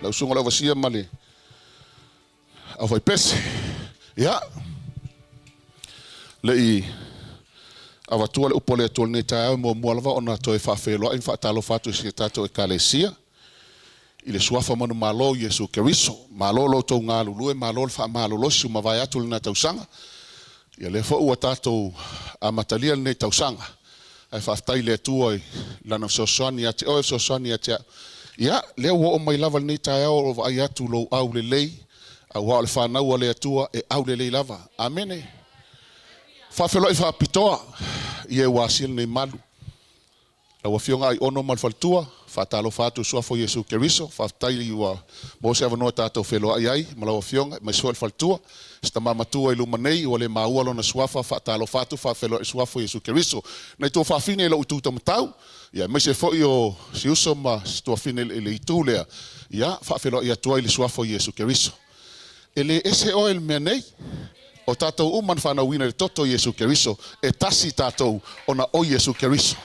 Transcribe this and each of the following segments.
Lau susuga le Auvasia ma le Aufaipese. Ia, le i avatua le upu a le Atua i lenei taeao, e muamua lava ona toe faafeiloai ma faatalofa atu i si a tatou Ekalesia i le suafa manumalo o Iesu Keriso. Malo lo outou galulue, malo le faamalolosi ua mavae atu lena tausaga. Ia lea foi ua tatou amatalia lenei tausaga. Ae faafetai i le Atua i Lana fesoasoani ia te oe, fesoasoani ia te au. Ia, lea ua oo mai lava lenei taeao o vaai atu lou aulelei, aua o le fanau a le Atua e aulelei lava. Amene. Faafeiloai faapitoa i e ua asia lenei malu. Lau Afioga Aiono ma le faletua, faatalofa atu i le Suafa o Iesu Keriso, faafetai ua maua se avanoa tatou feiloai ai ma lau Afioga, aemaise foi le faletua. Si tama matua i luma nei ua le maua lona suafa, faatalofa atu, faafeiloai i le Suafa o Iesu Keriso. Nai tuafafine i lou itu taumatau, ia aemaise foi o si uso ma si tuafine i le itu lea, ia faafeiloai atu ai i le Suafa o Iesu Keriso. E le ese oe i le mea nei. O tatou uma na fanauina i le toto o Iesu Keriso, e tasi tatou ona o Iesu Keriso.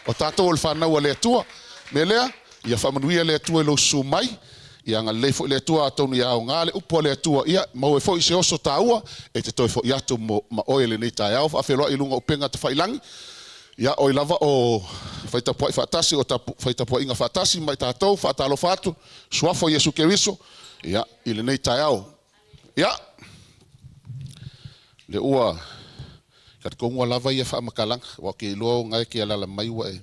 O tatou o le fanau a le Atua. Mea lea, ia faamanuia le Atua i lou susu mai, ia agalelei foi le Atua atonu ia aoga le upu a le Atua, ia maua ai foi se oso taua e te toe foi atu mo ma oe i lenei taeao. Faafeiloai i luga o upega tafailangi, ia oe lava o faitapuai faatasi, o tapu, faitapuaiga faatasi ma i tatou, faatalofa atu, suafa o Iesu Keriso, ia, i lenei taeao. Ia, le ua talitonu ua lava ia faamatalaga, ua ke iloa o ngae ke alala mai ua e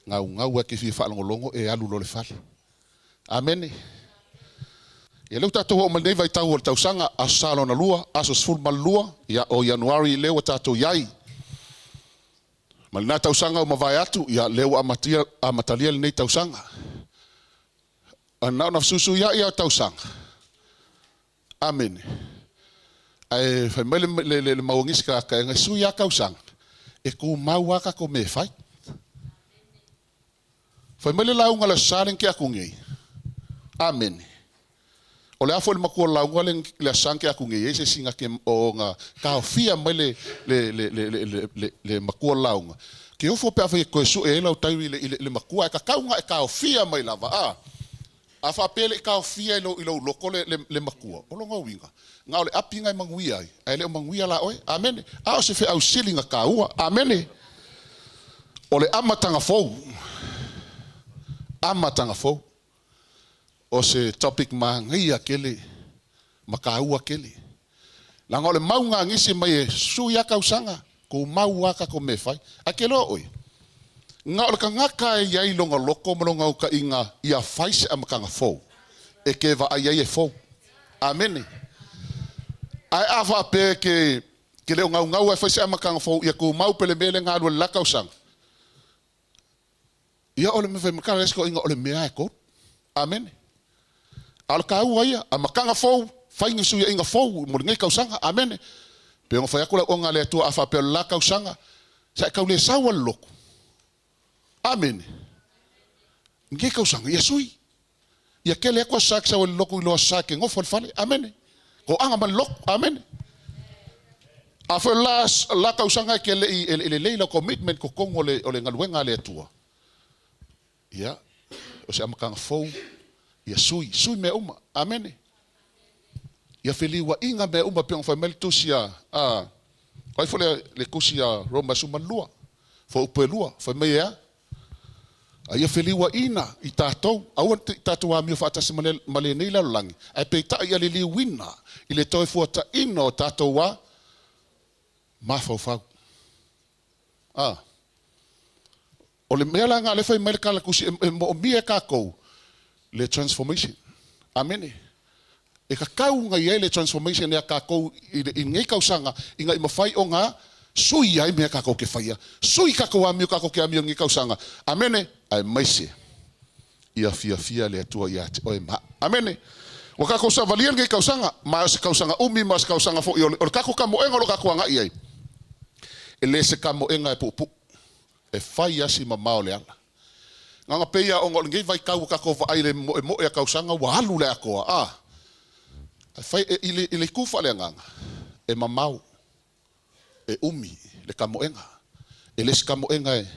gaugau e ke fia faalogologo e alu lo le fale. Amene. Ia lea ua tatou oo mai lenei vaitau o le tausaga, aso Sa lona lua, aso 12, ia o Ianuari lea ua tatou i ai. Ma lena tausaga ua mavae atu, ia lea ua amatia, amatalia lenei tausaga. Na ona fesuisuiai lava o tausaga. Amene. Ae fai mai le, le, le, le mauagisi tagata, e sui lava tausaga, e tumau lava tatou mea e fai. Fai mai le lauga a le Aso Sa lea na tea atu nei. Amene. O le a foi le matua o le lauga lea le Aso Sa na tea atu nei, e i ai se isi na te o na taofia mai le le le le le le le, le matua o le lauga. Ke ofo pe afai e toe sue ai lau taimi i le, i le, le matua, ae tatau ona e taofia mai lava, a. A faapea e le i taofia i lou, i lou loto le, le, le matua, o lona uiga, na o le api na e manuia ai, ae le o manuia la oe. Amene. A o se feau sili na taua. Amene. O le amataga fou. Amataga fou. O se topic manaia tele ma taua tele. Leaga o le mauga a nisi mai e sui lava tausaga, tumau lava tatou mea e fai. Ae ke loa oe, na o le tagata e i ai lona loto ma lona autaiga ia fai se amataga fou, e ke vaai ai e fou. Amene. Ae a faapea ke, ke le o gaugau e fai se amataga fou, ia tumau pe le mea le galue le la tausaga. Ia o le mea fai mai kala toeaiina o le mea e tolu. Amene. A o le taua ia, amataga fou, fai ni fesuiaiga fou mo lenei tausaga. Amene. Pe ona fai atu le auauna a le Atua a faapea o le la tausaga, sa e tau le sau a le lotu. Amene. Lenei tausaga, ia sui. Ia tele atu aso sa e te sau ai i le lotu i lo aso sa e te nofo i le fale. Amene. Toaga ma le lotu. Amene. A foi o le la, la tausaga e te le i, e le i lelei lau commitment totonu o le, o le galuega a le Atua, ia, o se amataga fou, ia sui, sui mea uma. Amene. Ia feliuaiga mea uma, pei ona fai mai le tusi a, a, o ai foi le, le tusi a Roma 12, fuaiupu e 2, fai mai e a? A ia feliuaina i tatou, aua ne i tatou amio faatasi ma, le, ma lenei lalolagi, ae peitai ia liliuina i le toe fuataina o tatou a mafaufau. A. O le mea la lena lea fai mai le tala tusi e, e moomia e tatou le transformation. Amene. E tatau ona i ai le transformation ia tatou i, le, i lenei tausaga ina i mafai ona sui ai mea tatou te faia. Sui tatou amio tatou te amio i lenei tausaga. Amene. Aemaise ia fiafia le Atua ia te oe ma. Amene. Ua tatou savalia lenei tausaga, ma o se tausaga umi ma o se tausaga foi o le, o le tatou kamoega o lo o tatou agai ai. E le se kamoega e puupuu. E fai lava si mamao o le ala. Na ona pei lava ona o lenei vaitau ua tatou vaai i le moemoe a tausaga ua alu le atoa, a, ae fai, e, i le, i le itu faaleagaga, e mamao, e umi le kamoega. E le se kamoega e,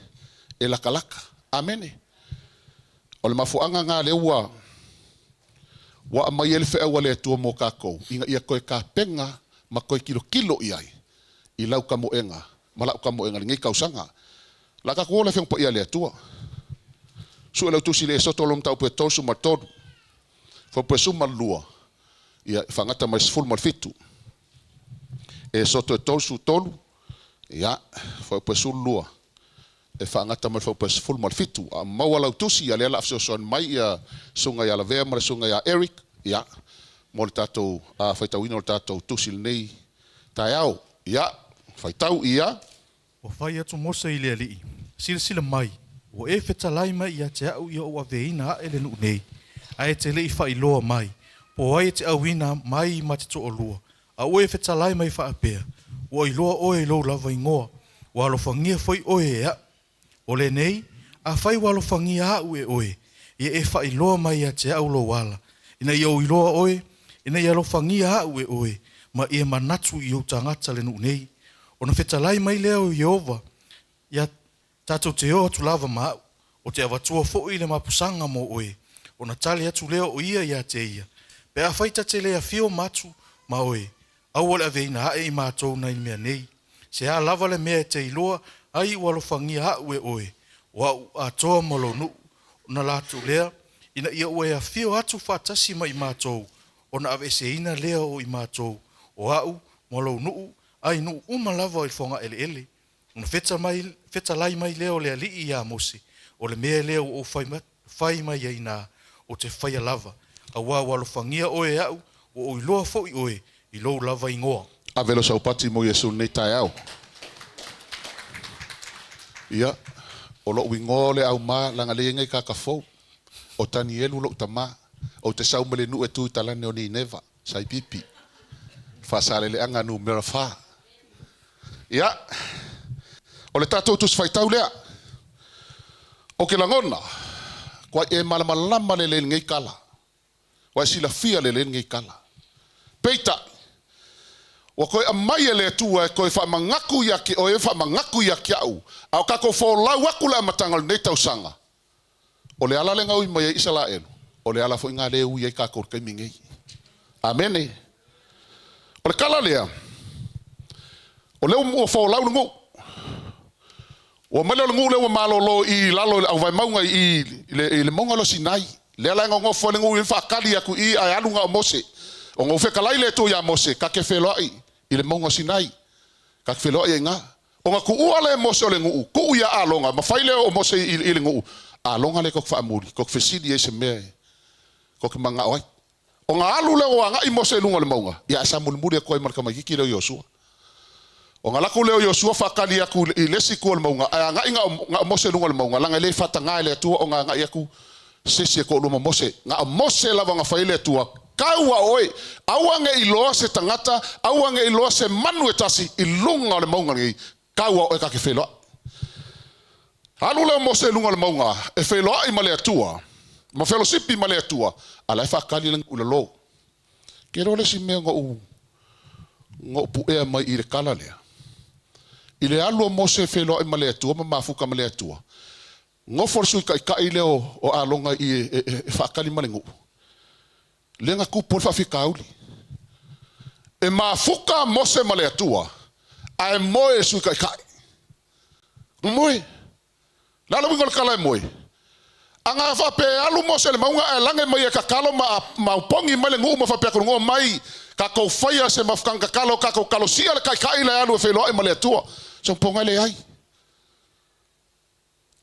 e latalata. Amene. O le mafuaaga lena lea ua Ua aumai ai le feau a le Atua mo kākou, ina ia toe tapena ma toe tilotilo i ai i lau tamoega ma la'u tamoega i lenei tausaga. O le a tatou o le Afioga Paia a le Atua. Sue lau tusi i le Esoto lona mataupu e 33, fuaiupu e 12, ia, faagata mai le 17. Esoto e 33, ia, fuaiupu e 12, e faagata mai le fuaiupu e 17. A maua lau tusi, ia lea o le a fesoasoani mai ia susuga ia Lavea ma le susuga ia Eric, ia, mo le tatou faitauina o le tatou tusi i lenei taeao. Ia, faitau ia. Ua fai atu Mose i le Alii, Silasila mai, ua e fetalai mai ia te a'u ia ou aveina a'e le nuu nei, ae e te le i faailoa mai, po o ai e te auina mai ma te toalua, a ua e fetalai mai faapea, Ua iloa oe i lou lava igoa, ua alofagia foi oe e a'u. O lenei, afai ua alofagia a'u e oe, ia e faailoa mai ia te a'u lou ala, ina ia ou iloa oe, ina ia alofagia a'u e oe, ma ia manatu i ou tagata le nuu nei. Ona fetalai mai lea o Ieova, Ia tatou te o atu lava ma a'u, ou te avatua foi le mapusaga mo oe. Ona tali atu lea o ia ia te ia, Pe afai ta te le afio ma atu ma oe, aua le aveina ae i matou nai le mea nei. Se a lava le mea e te iloa ai ua alofagia a'u e oe, o a'u atoa ma lou nuu, ona latou lea, ina ia ua e afio atu faatasi ma i matou, ona aveeseina lea o i matou, o a'u ma lou nuu, ai nuu uma lava i le fogaeleele. Ona feta mai, fetalai mai lea o le Alii iā Mose, O le mea lea ua ou fai, fai mai ai na, ou te faia lava, auā ua alofagia oe e a'u, ua ou iloa foi oe i lou lava igoa. Ave lou saupati mo Iesu i lenei taeao. Ia, o lo'u igoa o le Auma laga lea iai kaka fou. O Tanielu lo'u tama. Ou te sau mai le nuu e tu i talane o Nineva, Saipipi, Faasaleleaga numera fa. Ia, o le tatou Tusi Faitau lea. Ou ke lagona, kua e malamalama lelei i lenei tala. Ua e silafia lelei lenei tala. Peitai, ua toe aumai e le Atua e toe faamanatu ia te oe, faamanatu ia te a'u, a o tatou folau atu le amataga o lenei tausaga. O le ala lea na ui mai ai Isaraelu, o le ala foi lena lea e ui ai tatou i le taimi nei. Amene. O le tala lea, o lea ua folau le nuu. Ua omai lea o le nuu lea ua malolo i lalo i le auvae mauga i le mauga lea o Sinai. Lea la e nonofo ai le nuu i faatali atu i i ae alu na o Mose. Ona ua fetalai le Atua ia Mose, ta te feloai i le mauga o Sinai. Ta te feloai ai i ina. Ona tuua lea e Mose o le nuu, tuu ia Alona, ma fai lea o Mose i le nuu, Alona lea tou te faamuli, tou te fesili ai i se mea e tou te manao ai. Ona alu lea o agai Mose i luga o le mauga, ia ae sa mulimuli atu ai ma le tamaitiiti lea o Iosua. Ona alu atu lea o Iosua faatali atu i le isi itu o le mauga, ae agai na o Mose i luga o le mauga, leaga e le faataga e le Atua ona agai atu se isi e toalua ma Mose. Na o Mose lava na fai ai le Atua, Tau a oe, aua ne i iloa se tagata, aua ne i iloa se manu e tasi i luga o le mauga lenei, tau a oe ta te feiloai. Alu lea o Mose i luga o le mauga e feiloai ma le Atua, ma felosipi ma le Atua, a la e faatali le lalo. Ke iloa le isi mea na ou na ou puea mai i le tala lea, i le alu o Mose e feiloai ma le Atua ma mafuta ma le Atua, nofo le Sui Taitai lea o Alona i e faatali ma le nuu, lea na tupu ai le faafitauli. E mafuta Mose ma le Atua, ae moe le Sui Taitai. Moe. Le a le uiga o le tala e moe? A na faapea e alu Mose i le mauga ae lage mai e tatalo ma ma opogi mai le nuu ma faapea atu, Omai tatou faia se mafutaga tatalo, tatou talosia le Taitai la e alu e feiloai ma le Atua. Se poga e leai.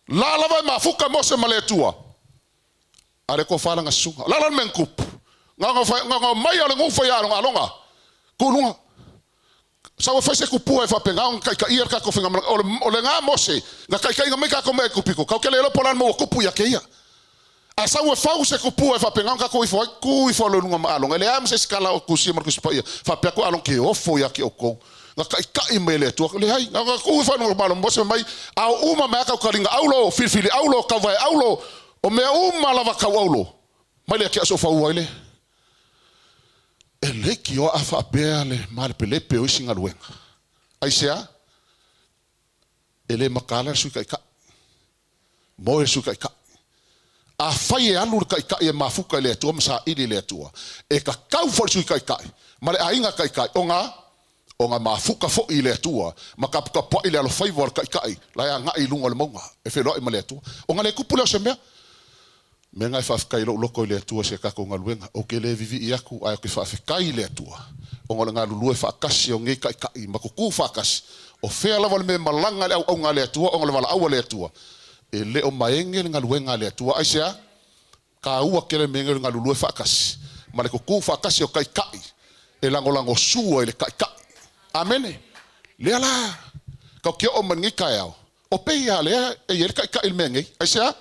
La lava e mafuta Mose ma le Atua, a le tofa lana susuga. O le a la le mea na tupu? Na ona omai lava o le nuu fai aloga, aloga, tu i luga. Sau e fai se tupua e faapena ona taitaia le tatou faigamalaga. O le, o lena Mose na taitaiina mai tatou mai Aikupito, tatou te le iloa po o le a le mea ua tupu ia te ia. Ae sau e fau se tupua e faapena ona tatou ifo ai, tu ifo loa i luga ma Alona. E leai lava ma se isi tala o tusia ma le Tusi Paia faapea atu Alona ke ofo ia te outou. Na taitai mai e le Atua. Leai, na ona tu ifo lava i luga ma Alona. Mose fai mai, a o uma mai lava tau taliga aulo, filifili aulo, tauvae aulo, o mea uma lava tau aulo, mai le atiae soofau ai lea. E leitioa a faapea le malepelepe o isi galuega. Aisea? E le mataala le Sui Taitai. Moe le Sui Taitai. Afai e alu le Taitai e mafuta i le Atua ma saili i le Atua, e tatau foi i le Sui Taitai ma le Aiga Taitai ona ona mafuta foi i le Atua ma taputapuai le alofaiva o le Taitai la e agai i luga o le mauga e feiloai ma le Atua. Ona le tupu lea o se mea. Mea na e faafetai i lou loto i le Atua i si a tatou galuega. Ou te le vivii atu ae ou te faafetai i le Atua ona o le galulue faatasi o nei Taitai ma tutu faatasi. O fea lava le mea e malaga ai le auauna a le Atua ona o le valaau a le Atua, e le o maege le galuega a le Atua. Aisea? Taua tele mea nei o le galulue faatasi ma le tutu faatasi o Taitai e lagolagosua i le Taitai. Amene. Lea la, tatou te oo mai lenei taeao, o pei a lea e i ai le Taitai i le mea nei. Aisea?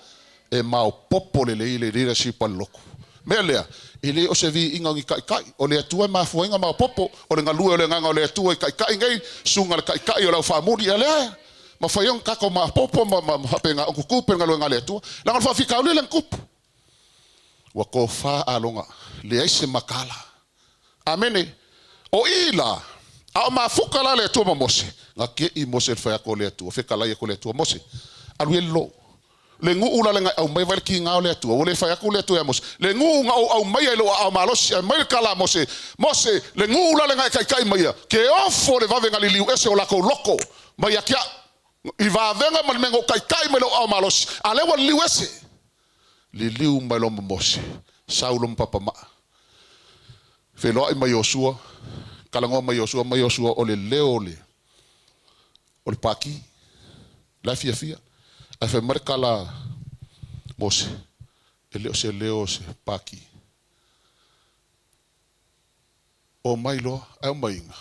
E maopoopo lelei le leadership a le lotu. Mea lea, e le o se viiga o ni Taitai. O le Atua e mafua ai ona maopoopo. O le galue o le Agaga o le Atua i Taitai nei, susuga i le Taitai o le au faamuli, ia lea mafai ai ona tatou maopoopo ma faapena ona tutu pea le galuega a le Atua. Leaga o le faafitauli lea na tupu. Ua tofa aloga, leai se mataala. Amene. O i la, a o mafuta la le Atua ma Mose, na te'i Mose i le fai atu o le Atua, fetalai atu le Atua, Mose, alu ia i le lou. Le nuu la le na e aumai vai le kiga o le Atua, ua le fai atu le Atua ia Mose, le nuu na ou aumaia i lou aao malosi, ae mai le tala a Mose, Mose, le nuu la le na e taitai maia, ke ofo le vave na liliu ese o lakou loko mai ia te a'u, i vavega ma le mea na ou taitai mai lou aao malosi, a lea ua liliu ese. Liliu mai loa ma Mose, sau loa ma papamaa. Feiloai ma Iosua, talanoa ma Iosua, mai Iosua o le leo o le o le paki. La e fiafia. Ae fai mai le tala a Mose, e le o se leo o se paki. Omai loa, ae omaiga,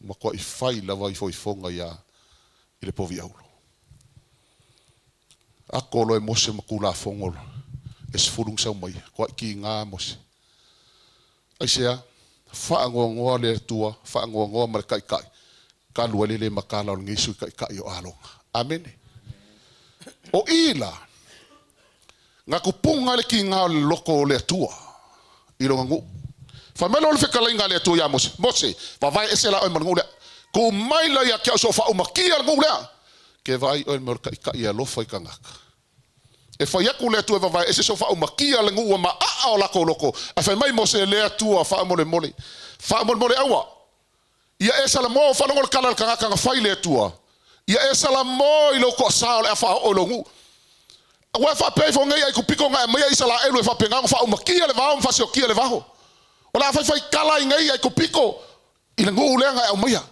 matuai fai lava ifoifoga ia i le povi auro. Ako loa e Mose ma Tulafono e 10 na sau mai, tuai kiga Mose. Aisea? Faanoanoa le Atua, faanoanoa ma le Taitai, talu ai le le mataala o lenei Sui Taitai o Aloga. Amene. O i la, na tupuga ai le kiga o le loto o le Atua i lona nuu. Fai mai loa le fetalaiga a le Atua ia Mose, Mose, vavae ese la oe ma le nuu lea. Tu mai la ia te au so faaumakia le nuu lea. Ke vaai oe i le mea o le taitai e alofa i tagata. E fai atu le Atua e vavae ese so faaumakia le nuu ua maaa o lakou loko. Ae fai mai Mose, Le Atua, faamolemole. Faamolemole aua. Ia e salamo, faalogo le tala a le tagata na fai le Atua. Ia e salamo i lou toasa o le a faaoo i lou nuu. Ua e faapea ifo nei Aikupito na e aumaia Isalaelu e faapena ona faaumakia le vao ma faasiokia le vaho. O le a faifai ai nei Aikupito i le nuu lea na e aumaia.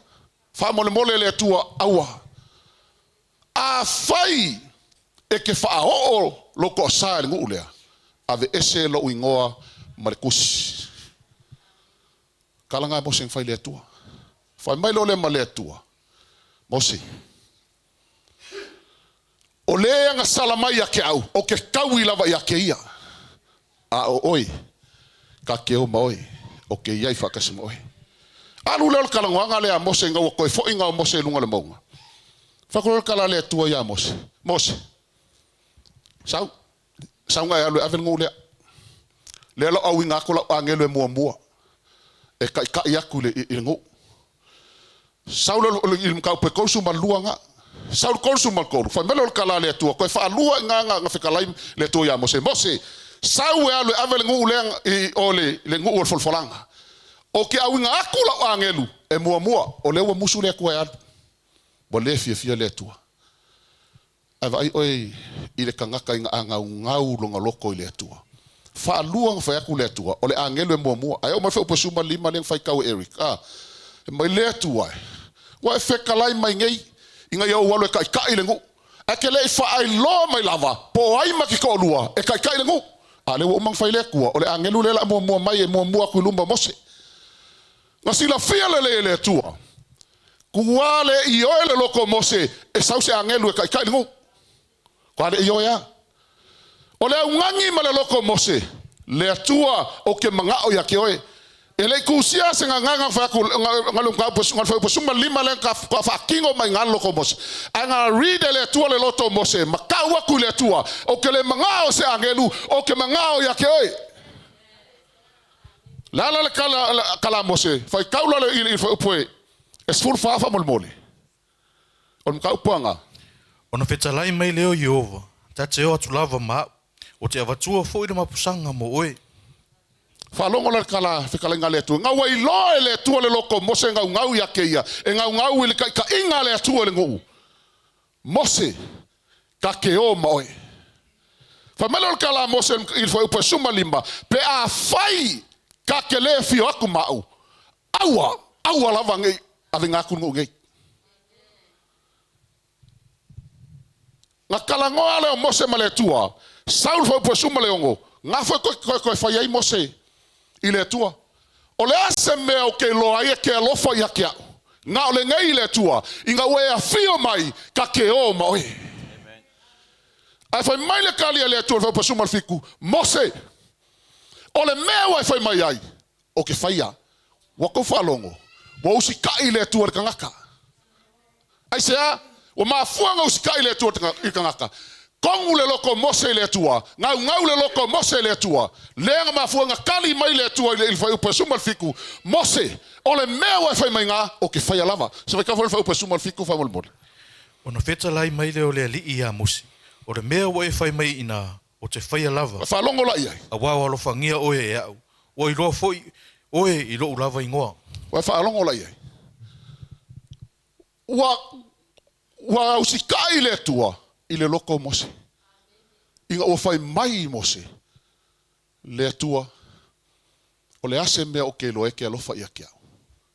Faamolemole le Atua, aua. Afai e te faaoo lou toasa i le nuu lea, aveese lou igoa ma le tusi. Tala na Mose na fai i le Atua. Fai mai loa lea ma le Atua, Mose, o le agasala mai ia te au, o ke taui lava ia te ia. A o oe, ka ke o ma oe, o ke iai faatasi ma oe. Alu lea o le talanoaga lea a Mose ina ua toe foi o Mose i luga o le mauga. Fai atu loa le tala a le Atua ia Mose, Mose, sau, sau na e alu e ave le nuu lea. Lea lau auina atu lau agelu e muamua, e taitai atu i le nuu. Sau lea i le mataupu e 32 na. Sau le 33, fai mai lea o le tala a le Atua, toe faalua i ina na fetalai le Atua ia Mose, Mose, sau e alu e ave le nuu lea i o le nuu o le folafolaga. O ke auina atu lau agelu e muamua, o lea ua musu le Atua e alu. Ua le fiafia le Atua. Ae vaai oe i le tagata ina agaugau lona loto i le Atua. Faalua ona fai atu le Atua, o le agelu e muamua. Ae oo mai le fuaiupu 15 lea na faitau e Eric, a, fai mai le Atua e, ua e fetalai mai nei, ina ia ou alu e taitai le nuu. Ae ke le i faailoa mai lava po o ai ma ke toalua e taitai le nuu. A lea ua uma ona fai le Atua, o le agelu lea o le a muamua mai e muamua atu i luma o Mose. Na silafia lelei e le Atua, kua le ioe le loto o Mose e sau se agelu e taitai le nuu. Kua le ioe a. O le augani ma le loto o Mose, le Atua o ke magao ia te oe. E le i kusia se gagaga fai atu nga le nga le fuaiupu 15 lea ka faatino mai nga le loto o Mose. Ae nga read e le Atua le loto o Mose, ma tau atu i le Atua, o ke le magao se agelu, o ke magao ia te oe. Le ala le kala a Mose, faitau la le i le fuaiupu e 14 faamolemole. O le mataupu aga. Ona fetalai mai lea o Ieova, Ta te o atu lava ma au, Ou te avatua foi le mapusaga mo oe. Faalogo la le kala fetalaiga a le Atua, ga ua iloa e le Atua le loko o Mose e gaugau ia te ia, e gaugau i le taitaiga a le Atua i le nuu. Mose, ta te o ma oe. Fai mai lea o le tala a Mose i le fuaiupu e 15, Pe afai ta te le afio atu ma au, aua, aua lava ne i avega atu le nuu nei. Na talanoa lea o Mose ma le Atua, sau le fuaiupu e 16, na foi toe, toe fai ai Mose i le Atua. O le a se mea ou te iloa ai e te alofa ia te au? Na o lenei i le Atua, ina ua e afio mai, ta te o ma oe. Ae fai mai le tali a le Atua i le fuaiupu e 17, Mose, o le mea ua e fai mai ai, ou te faia. Ua tou faalogo, ua usitai le Atua i le tagata. Aisea? Ua mafua ona usitai le Atua i le tagata. Tonu le loto o Mose i le Atua, gaugau le loto o Mose i le Atua. Lea na mafua ona tali mai le Atua i le fuaiupu e 17, Mose, o le mea ua e fai mai na, ou te faia lava. Se vaitau foi le fuaiupu e 17 faamolemole. Ona fetalai mai lea o le Alii iā Mose, O le mea ua e fai mai inā, ou te faia lava. Faalogo la i ai. Auā ua alofagia oe e a'u, ua iloa foi oe i lo'u lava igoa. Ua faalogo la i ai. Ua, ua usitai le Atua i le loko o Mose. Ina ua fai mai i Mose, le Atua, o le a se mea ou te iloa e te alofa ia te au?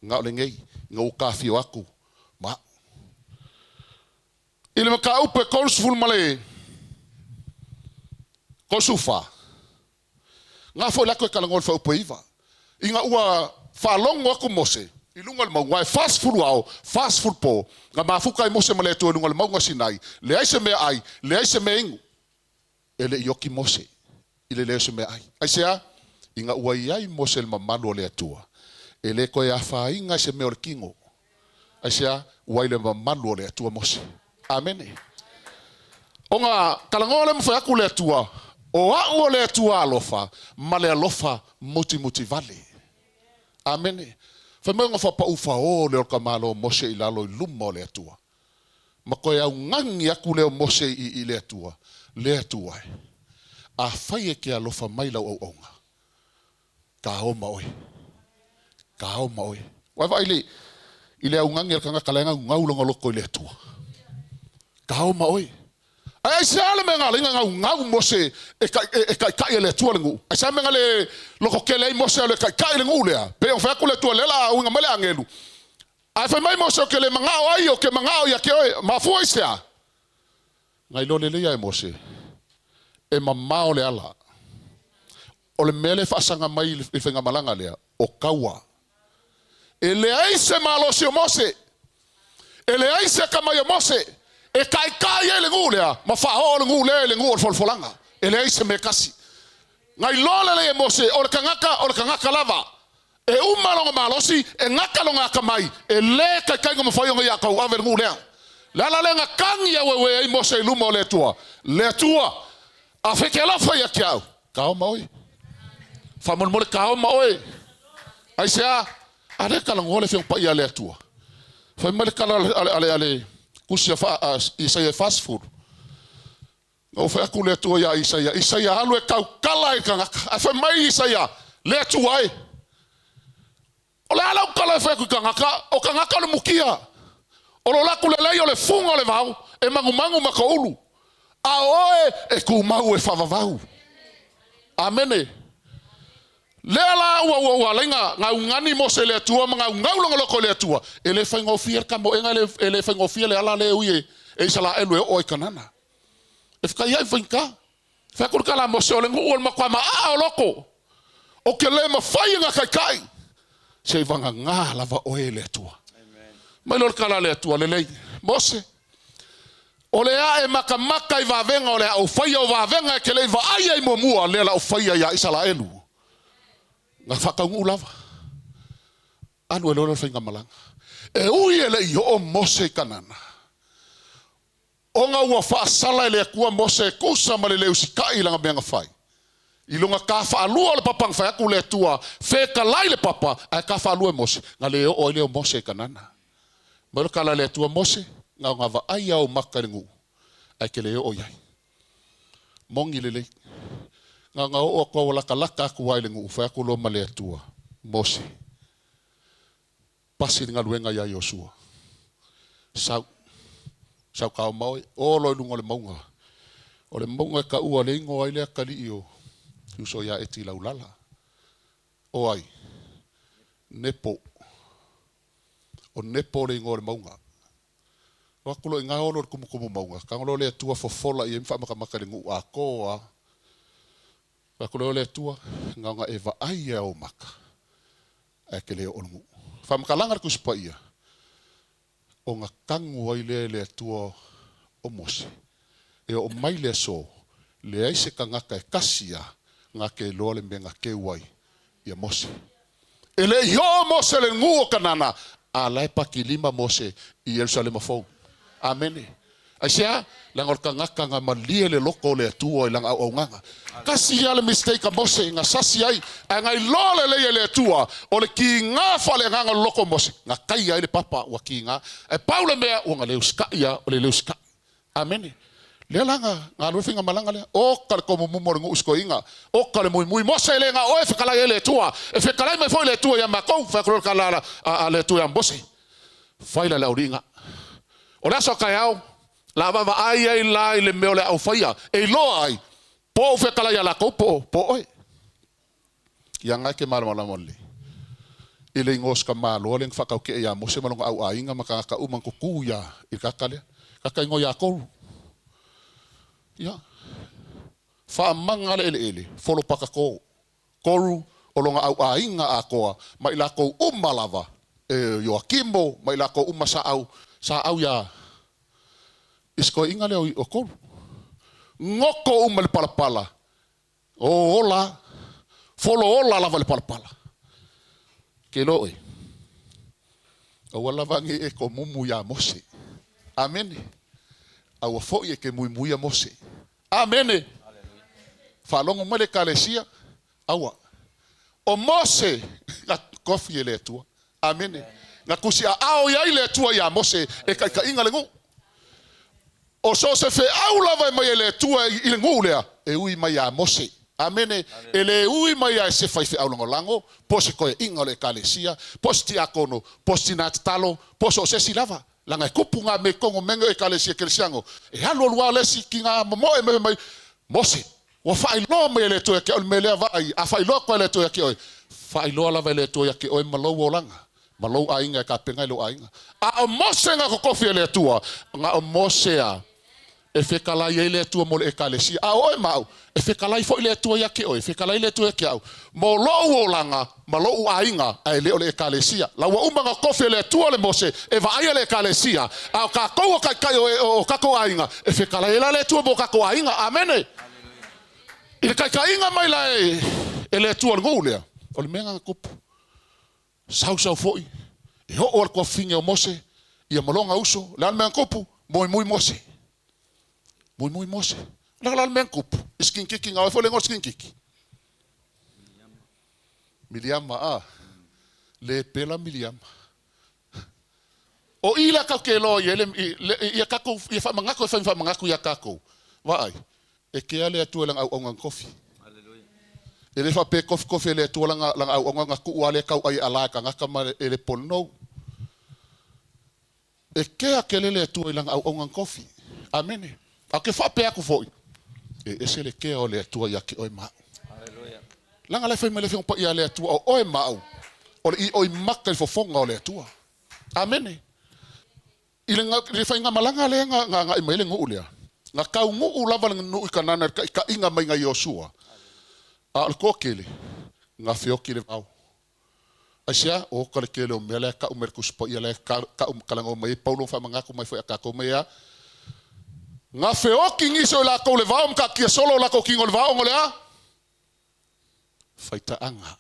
Na o lenei, ina ua tafio atu ma a'u. I le mataupu e 30 ma le 34, na foi le atu e talanoa i le fuaiupu e 9, ina ua faalogo atu Mose i luga o le mauga, e 40 ao, 40 po, na mafuta ai Mose ma le Atua i luga o le mauga Sinai, leai se meaai, leai se mea inu. E le i oti Mose i le leai o se meaai. Aisea? Ina ua i ai Mose i le mamalu o le Atua, e le toe afaina i se mea o le tino. Aisea? Ua i le mamalu o le Atua Mose. Amene. Ona talanoa lea ma fai atu le Atua, O a'u o le Atua alofa ma le alofa mutimutivale. Amene. Fai mai ona faapau faō lea o le tamāloa o Mose i lalo i luma o le Atua. Ma toe augani atu lea o Mose i, i le Atua, Le Atua e, afai e te alofa mai lau auauna, kao ma oe. Kao ma oe. Ua e vaai le, i le augani a le tagata la e gaugau lona loto i le Atua. Kao ma oe. Ae aisea le mea na ala ai na gaugau Mose e, e, e taitai e le Atua le nuu? Aisea le mea na le lototele ai Mose alu e taitai le nuu lea? Pei ona fai atu le Atua, lea la uiga mai le agelu. Ae fai mai Mose, Ou te le manao ai, ou te manao ia te oe. Mafua i se a? Na iloa lelei ia e Mose, e mamao le ala. O le mea lea e faasaga mai i le faigamalaga lea, o taua. E leai se malosi o Mose, e leai se atamai o Mose e taitai ai le nuu lea ma faaoo le nuu lea i le nuu o le folafolaga. E leai se mea e tasi. Na iloa lelei e Mose, o le tagata, o le tagata lava. E uma lona malosi, e gata lona atamai, e lē taitai ona mafai ona ia tauave le nuu lea. Le ala lea na tagi aueue ai Mose i luma o le Atua, Le Atua, a fai e te alofa ia te au, kaoma oe. Faamolemole kaoma oe. Aisea? A lea talanoa le Afioga Paia a le Atua. Fai mai le tala a le tusi a Isaia e 40. Na ou fai atu le Atua iā Isaia, Isaia, alu e tautala i le tagata. Ae fai mai Isaia, Le Atua e! O le a lau tala e fai atu i tagata? O tagata o le mukia. O lo latou lelei o le fuga o le vao, e magumagu ma toulu. A o oe, e tumau e faavavau. Amene. Lea la ua ua ua alai na gaugani Mose i le Atua ma gaugau lona loko i le Atua. E le faigofie le kamoega, e le faigofie le ala lea e ui e Isalaelu e oo ai i Kanana. E fekaiai faigata. Fai atu le tala a Mose, o le nuu o le matua maaa o loko. Ou te le mafai e gataitai, se i vagagā lava oe e le Atua. Mai loa le tala a le Atua, lelei, Mose, o le a e matamata i vavega o le a ou faia, o vavega e te le i vaai ai muamua, lea la ou faia iā Isalaelu. Na faataunuu lava. Alu ai loa lea o le faigamalaga. E ui e le i oo Mose i Kanana, Ona ua faasala e le Atua Mose e tusa ma le le usitai i lana mea na fai. I lona ta faalua o le papa na fai atu le Atua, Fetalai le papa, ae ta faalua e Mose, na le oo ai lea o Mose i Kanana. Mai le tala a le Atua, Mose, na ona vaai a ou maka i le nuu, ae te le oo i ai. Moni lelei. Na ona oo atu lava ua latalata atu lava i le nuu, fai atu loa ma le Atua, Mose, pasi le galuega ia Iosua. Sau, sau kao ma oe, o loa i luga o le mauga. O le mauga e taua le igoa ai le atalii o si uso ia Eti Laulala. O ai? Nepo. O Nepo le igoa o le mauga. O atu loa i ina olo i le tumutumu mauga, tago loa le Atua fofola i ai ma faamatamata i le nuu atoa. Fai atu loa le Atua, na ona e vaai ia ou maka, ae e te le oo i le nuu. Faamatalaga a le Tusi Paia, ona tanu ai lea e le Atua o Mose, e oo mai le aso, leai se tagata e tasi lava na te iloa le mea na teu ai ia Mose. E le i oo Mose i le nuu o Kanana, a la e patilima Mose i Ierusalema fou. Amene. Aisea? Leaga o le tagata na malie le loto o le Atua i lana auaunaga. Tasi lava le mistake a Mose na sasi ai, ae na iloa lelei e le Atua, o le kiga faaleagaga o le loto o Mose, na taia ai le papa ua kiga. Ae pau le mea, ua na le usitai lava, o le le usitai. Amene. Lea la na alu ai faigamalaga lea. Oka le tomumumu o le nuu i sikoiga. Oka le muimui. Mose e le na o oe e fetalai ai le Atua. E fetalai mai foi le Atua ia matou. Fai atu loa le tala a le Atua ia Mose. Fai la le auliiga. O le aso a taeao, la vaavaai ai la i le mea o le a ou faia, e iloa ai, po o ou fetalai ia latou po o oe. Ia na e te malamalama lelei i le igoa o si tamaloa lea na faataute'e ia Mose ma lona auaiga ma tagata uma na tutū ia i le tagata lea. Tagata igoa ia Koru. Ia, faamaga le eleele, folo pakakō. Koru o lona auaiga atoa ma i latou uma lava, e Ioakimo ma i latou uma sa au, sa au ia i si toeaina lea o Koru. Goto uma i le palapala. O ola, folo ola lava i le palapala. Ke iloa oe, aua lava ne i e tomumu iā Mose. Amene. Aua foi e te muimuia Mose. Amene. Faalogo mai le Ekalesia, aua. O Mose na tofi e le Atua. Amene. Na tusiaao i ai le Atua iā Mose e taitaiga le nuu. O so o se feau lava e mai e le Atua i le nuu lea, e ui mai iā Mose. Amene. E le ui mai ia e se faifeau lagolago, po o se toeaiga o le Ekalesia, po o se tiakono, po o se tina tatalo, po o so o se isi lava. Leaga e tupu ngā mea i totonu o mea nei o Ekalesia Kerisiano, e alualu lava le isi ki ngā momoe me mai, Mose, ua faailoa mai e le Atua ia te oe le mea lea, vaai, a faailoa atu e le Atua ia te oe, faailoa lava e le Atua ia te oe ma lou olaga, ma lou aiga e tapena ai lou aiga. A o Mose na totofi e le Atua, na o Mose a e fetalai ai le Atua mo le Ekalesia. A o oe ma au, e fetalai foi le Atua ia te oe, e fetalai le Atua ia te au, mo lou olaga ma lou aiga, ae le o le Ekalesia. La ua uma ona tofi e le Atua le Mose e vaaia le Ekalesia, a o tatou o taitai o tatou aiga, e fetalai ai la le Atua mo tatou aiga. Amene. I le taitaiga mai la e le Atua o le nuu lea, o le mea lena na tupu. Sausau foi, e oo lava le tuafafine o Mose ia ma lona uso, o le a le mea na tupu? Muimui Mose. Muimui Mose. O le a la le mea na tupu? I sikinikiki na oe foi le igoa o le sikinikiki? Miliama, a. Le pela Miliama. O i la tatou te iloa i ai le, ia tatou, ia faamanatu e fai ma faamanatu iā tatou. Vaai, e kea le Atua i lana auauna na tofi. E le faapea e tofitofi e le Atua lana, lana auauna ona tuu lava lea tauai e ala e tagata ma e le pono. E kea tele le Atua i lana auauna na tofi. Amene. A ou te faapea atu foi, e ese le kea o le Atua ia te oe ma au. Leaga la e fai mai le Afioga Paia a le Atua, o oe ma au, o le ioimata i le fofoga o le Atua. Amene. I le, le faigamalaga lea na, na agai mai ai le nuu lea, na taunuu lava le nuu i Kanana i le taitaiga mai na Iosua, a o le toatele, na feoti le vao. Aisea? Oka le tele o mea la e tau mai le Tusi Paia la e tau talanoa mai ai Paulo ma faamanatu mai foi ia tatou mai a. Na feoti nisi o i latou le vao ma taatia solo o latou tino i le vao ona o le a? Faitaaga.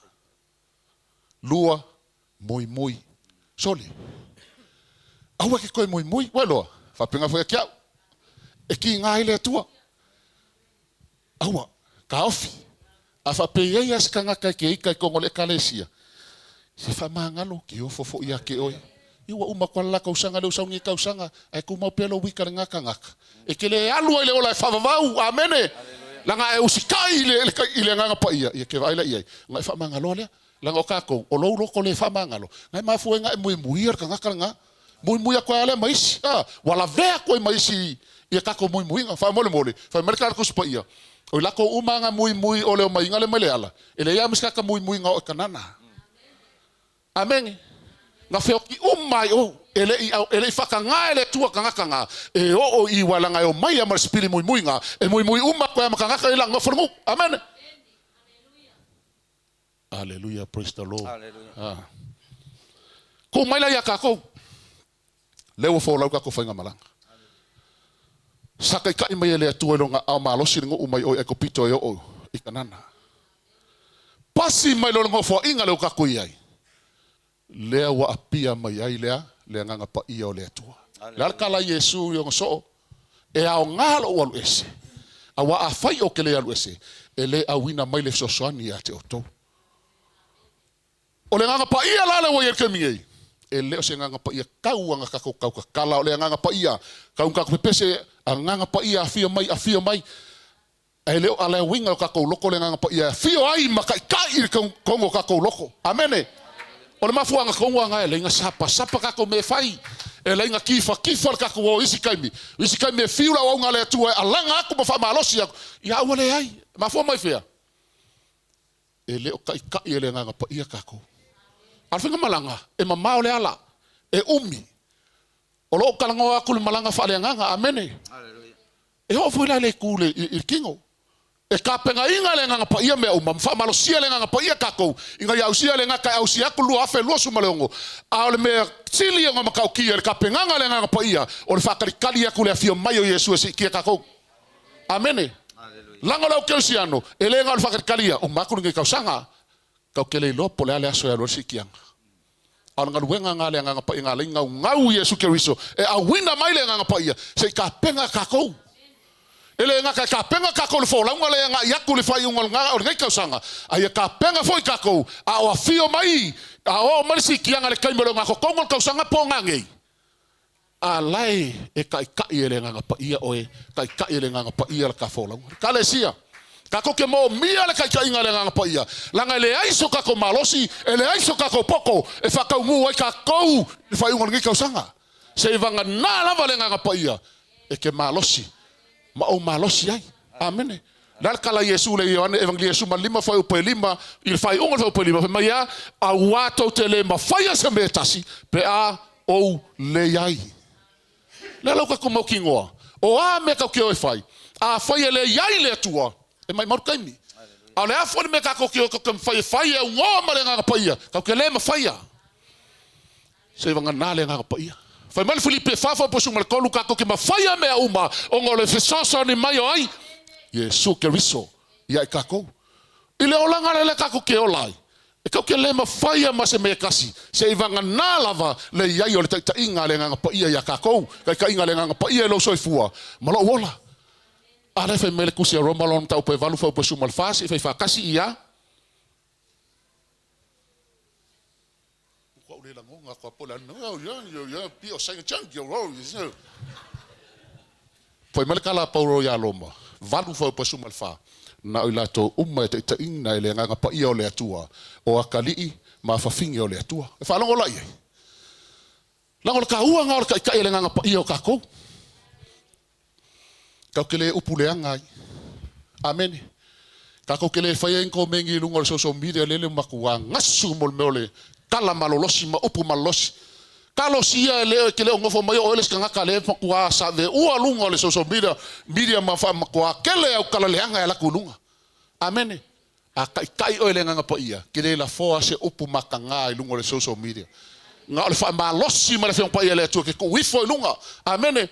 Lua, muimui. Sole. Aua e te toe muimui. Ua iloa? Faapena foi ia te au. E kiga ai le Atua. Aua, taofi. A faapea i ai lava se tagata e te ita i totonu o le Ekalesia, se faamagalo, ke ofo foi ia te oe. Ia ua uma atu lava le la tausaga lea ua sau nei tausaga, ae tumau pea lou ita i lena tagata. E te le alu ai i le ola e faavavau. Amene! Leaga a e usitai i le, i le Agaga Paia, ia e te vaai la i ai, ona e faamagaloa lea. Leaga o tatou, o lou loto le faamagalo, na e mafua ai ona e muimuia le tagata lena. Muimui atu ai lava lea ma isi, a, ua lavea atu ai ma isi i a tatou muimuiga. Faamolemole, fai mai le tala a le Tusi Paia, o i latou uma lava na muimui o le omaiga lea mai le ala, e leai lava ma se tagata muimui na oo i Kanana. Amene. Na feoti uma ai o, e le i, e le i faatagā e le Atua tagata na e oo i i, leaga e omai lava ma le sipili muimui na, e muimui uma atu ai lava ma tagata ia i le nofo i le nuu. Amene. Aleluia, praise the Lord. Ah. Tuu mai la ia tatou. Lea ua folau tatou faigamalaga. Sa taitai mai e le Atua i lona aao malosi le nuu mai o i Aikupito e oo i Kanana. Pasi mai loa le nofoaiga lea ua tatou i ai, lea ua apia mai ai lea le Agaga Paia o le Atua. O le a le tala a Iesu i ona soo? E aoga lou alu ese, aua afai ou te le alu ese, e le auina mai le fesoasoani ia te outou. O le Agaga Paia la lea ua i ai i le taimi nei, e le o se Agaga Paia tau ana tatou tautatala, o le Agaga Paia tau ina tatou pepese, Agaga Paia afio mai, afio mai. Ae le o ala uiga o tatou loto le Agaga Paia e afio ai ma taitai i totonu o tatou loto. Amene. O le mafuaaga tonu lava lena e alai ona sapasapa tatou mea e fai, e alai ona tifatifa le tatou o i isi taimi. O isi taimi e fiu le auauna a le Atua e alaga atu ma faamalosi atu, ia a ua leai. E mafua mai fea? E le o taitai e le Agaga Paia tatou. A o le faigamalaga, e mamao le ala, e umi. O lo o talanoa atu le malaga faaleagaga. Amene. E oo foi la i le itu i le tino. E tapenaina e le Agaga Paia mea uma, ma faamalosia e le Agaga Paia tatou, ina ia ausia le gata e ausia atu le 2026. A o le mea sili ona matautia i le tapenaga a le Agaga Paia, o le faatalitali atu i le afio mai o Iesu e siitia tatou. Amene. Laga o le au kerisiano, e le na o le faatalitali ia, uma atu lenei tausaga, tatou te le iloa po o le a le aso e alu ai le siitiaga. A o le galuega lena a le Agaga Paia na ala ai gaugau Iesu Keriso e auina mai le Agaga Paia se i tapena tatou. E le gata e tapena tatou i le folauga lea e agai atu i le faaiuga o lenei tausaga, a ia tapena foi tatou a o afio mai, a oo mai le siitiaga i le taimi o le ogatotonu o le tausaga po o nanei. A lae e taitai e le Agaga Paia oe, taitai e le Agaga Paia la ta folauga. Ekalesia, tatou te moomia le taitaiga a le Agaga Paia, leaga e leai so tatou malosi, e leai so tatou poto e faataunuu ai tatou i le faaiuga o lenei tausaga. Seivagana lava le Agaga Paia e te malosi ma ou malosi ai. Amene. Le a le tala a Iesu le Ioane Evangelia Iesu ma lima fuaiupu e lima i le faaiuga o le fuaiupu e lima, fai mai a, Auā tou te le mafaia se mea e tasi pe a ou le i ai. Le a lau tatou mautinoa, o a mea tatou te o e fai, afai e le i ai le Atua, e maimau le taimi. A o le a foi le mea tatou te o tatou te mafai e fai e aunoa ma le Agaga Paia, tatou te le mafaia. Seivagana le Agaga Paia. Fai mai le Filipi e fa fuaiupu 13, tatou te mafaia mea uma ona o le fesoasoani mai o ai? Iesu Keriso ia i tatou. I le olaga lea lea tatou te ola ai, e tatou te le mafaia ma se mea e tasi, seivagana lava le i ai o le taitaiga a le Agaga Paia ia tatou, taitaiga a le Agaga Paia i lou soifua ma lou ola. A lea fai mai le Tusi a Roma lona mataupu e 8 fuaiupu 14 se i fai faatasi ia. Fai mai le tala a Paulo iā Roma, 8 fuaiupu 14, Na o i latou uma e taitaiina e le Agaga Paia o le Atua, o atalii ma afafine o le Atua. E faalogo la i ai? Leaga o le taua lena o le taitai a le Agaga Paia o tatou. Tatou te le upu leaga ai. Amene. Tatou te le faia ni komeni i luga o le social media lele ua matua gasu mo le mea o le tala malolosi ma upu malolosi. Talosia e le e te le o nofo mai o oe le isi tagata lea e matua saveua luga o le social media, media ma matua tele au tala leaga e alu atu i luga. Amene. A taitai oe i le Agaga Paia, te le lafoa se upu mataga i luga o le social media. Na o le faamalosi ma le Afioga Paia a le Atua e te tuu ifo i luga. Amene.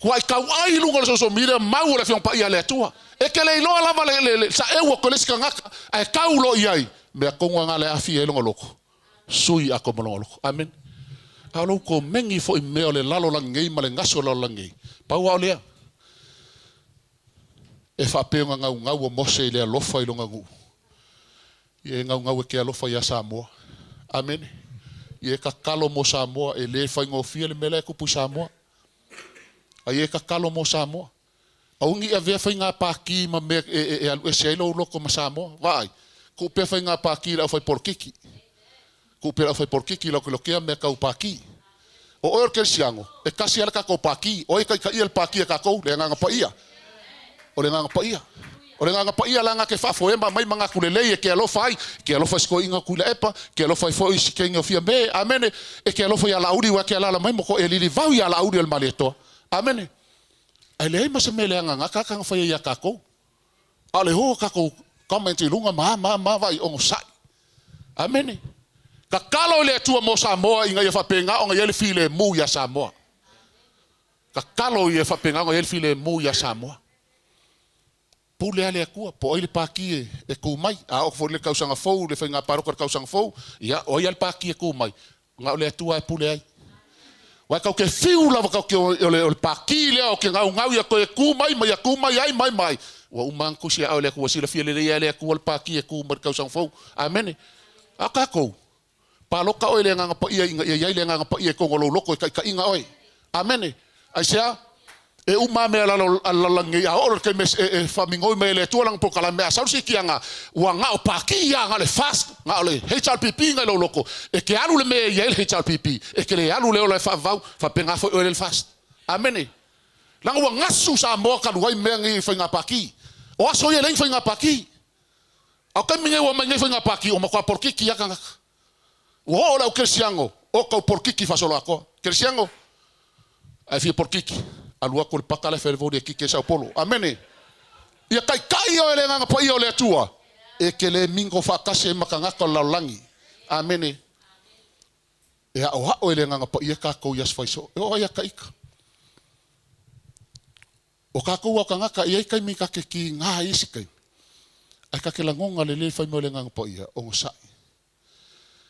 Kuai tauai i luga o le social media mau o le Afioga Paia a le Atua. E te le iloa lava le, le, le saeu o le isi tagata, ae tau loa i ai, mea tonu lava le aafia ai lona loto. Sui atoa ma lona loto. Amene. A o lou komeni foi mea o le lalolagi nei ma le gasu o le lalolagi nei, pau lava o lea. E faapea ona gaugau o Mose i le alofa i lona nuu. Ia e gaugau e ke alofa iā Samoa. Amene. Ia e tatalo mo Samoa, e le faigofie le mea la e tupu i Samoa. A ia e tatalo mo Samoa. Aua ne i avea faiga pākī ma mea e alu ese ai lou loto ma Samoa. Vaai, tuu pea faiga pākī i le aufai polokiki. Tuu pea i le aufai polokiki latou te lotea mea tau pākī. O oe o le kerisiano, e tasi lava le tatou pākī. O ai e taitaia le pākī a tatou? Le Agaga Paia. O le Agaga Paia. O le Agaga Paia la na te faafoea ma aumai manatu lelei e te alofa ai, e te alofa i si toeaina o Tuilaepa, e te alofa ai foi i si teine o Fiame, amene, e te alofa ia Laauli aua e te alaala mai ma e lilivau ia Laauli o le Malietoa. Amene. Ae leai ma se mea leaga na tagata na faia ia tatou. A o le o tatou comment i luga ma ma ma vaai onosai. Amene. Tatalo i le Atua mo Samoa ina ia faapena ona i ai le filemu ia Samoa. Tatalo ia faapena ona i ai le filemu ia Samoa. Pule lava le Atua, po o ai le pāti e tu mai. A oo foi i le tausaga fou, le faiga palota i le tausaga fou, ia, o ai lava le pāti e tu mai, na o le Atua lava e pule ai. Aua tatou te fiu lava tatou te o le pāti lea ou te gaugau ia toe tu mai ma ia tu mai ai mai mai. Ua uma lava ona tusi aao e le Atua, ua silafia lelei lava e le Atua le pāti e tu mai i le tausaga fou. Amene. A o tatou, Palota oe i le Agaga Paia ina ia i ai le Agaga Paia i totonu o lou loto e taitaiina oe. Amene. Aisea? E uma lava mea a le lalolagi nei, a oo loa i le taimi e faaminoi mai e le Atua lana polokalame, a sau le siitiaga, ua na o Pākī lava, na o le FAST, na o le HRPP na i lou loto, e te alu le mea e i ai le HRPP, e te le alu le ola e faavavau, faapena foi oe le FAST. Amene. Leaga ua gasu Samoa talu ai mea nei i faiga pākī. O aso ia e leai ni faiga pākī. A o taimi nei ua aumai nei faiga pākī ua matua polokiki lava tagata. Ua oo le au kerisiano o tau polokiki faasoloatoa. Kerisiano, a e fia polokiki, alu atu i le paka la e fai ai le voli e kiki ai Saupolo. Amene. Ia taitai oe e le Agaga Paia o le Atua e te le mingo faatasi ai ma tagata o le lalolagi. Amene. E aʻoaʻo e le Agaga Paia tatou i aso faisoo. E oo ai ia taʻita. O tatou ao tagata, e i ai taimi ta te kīgā i isi taimi, ae ta te lagona le lē fai mai o le Agaga Paia, onosai.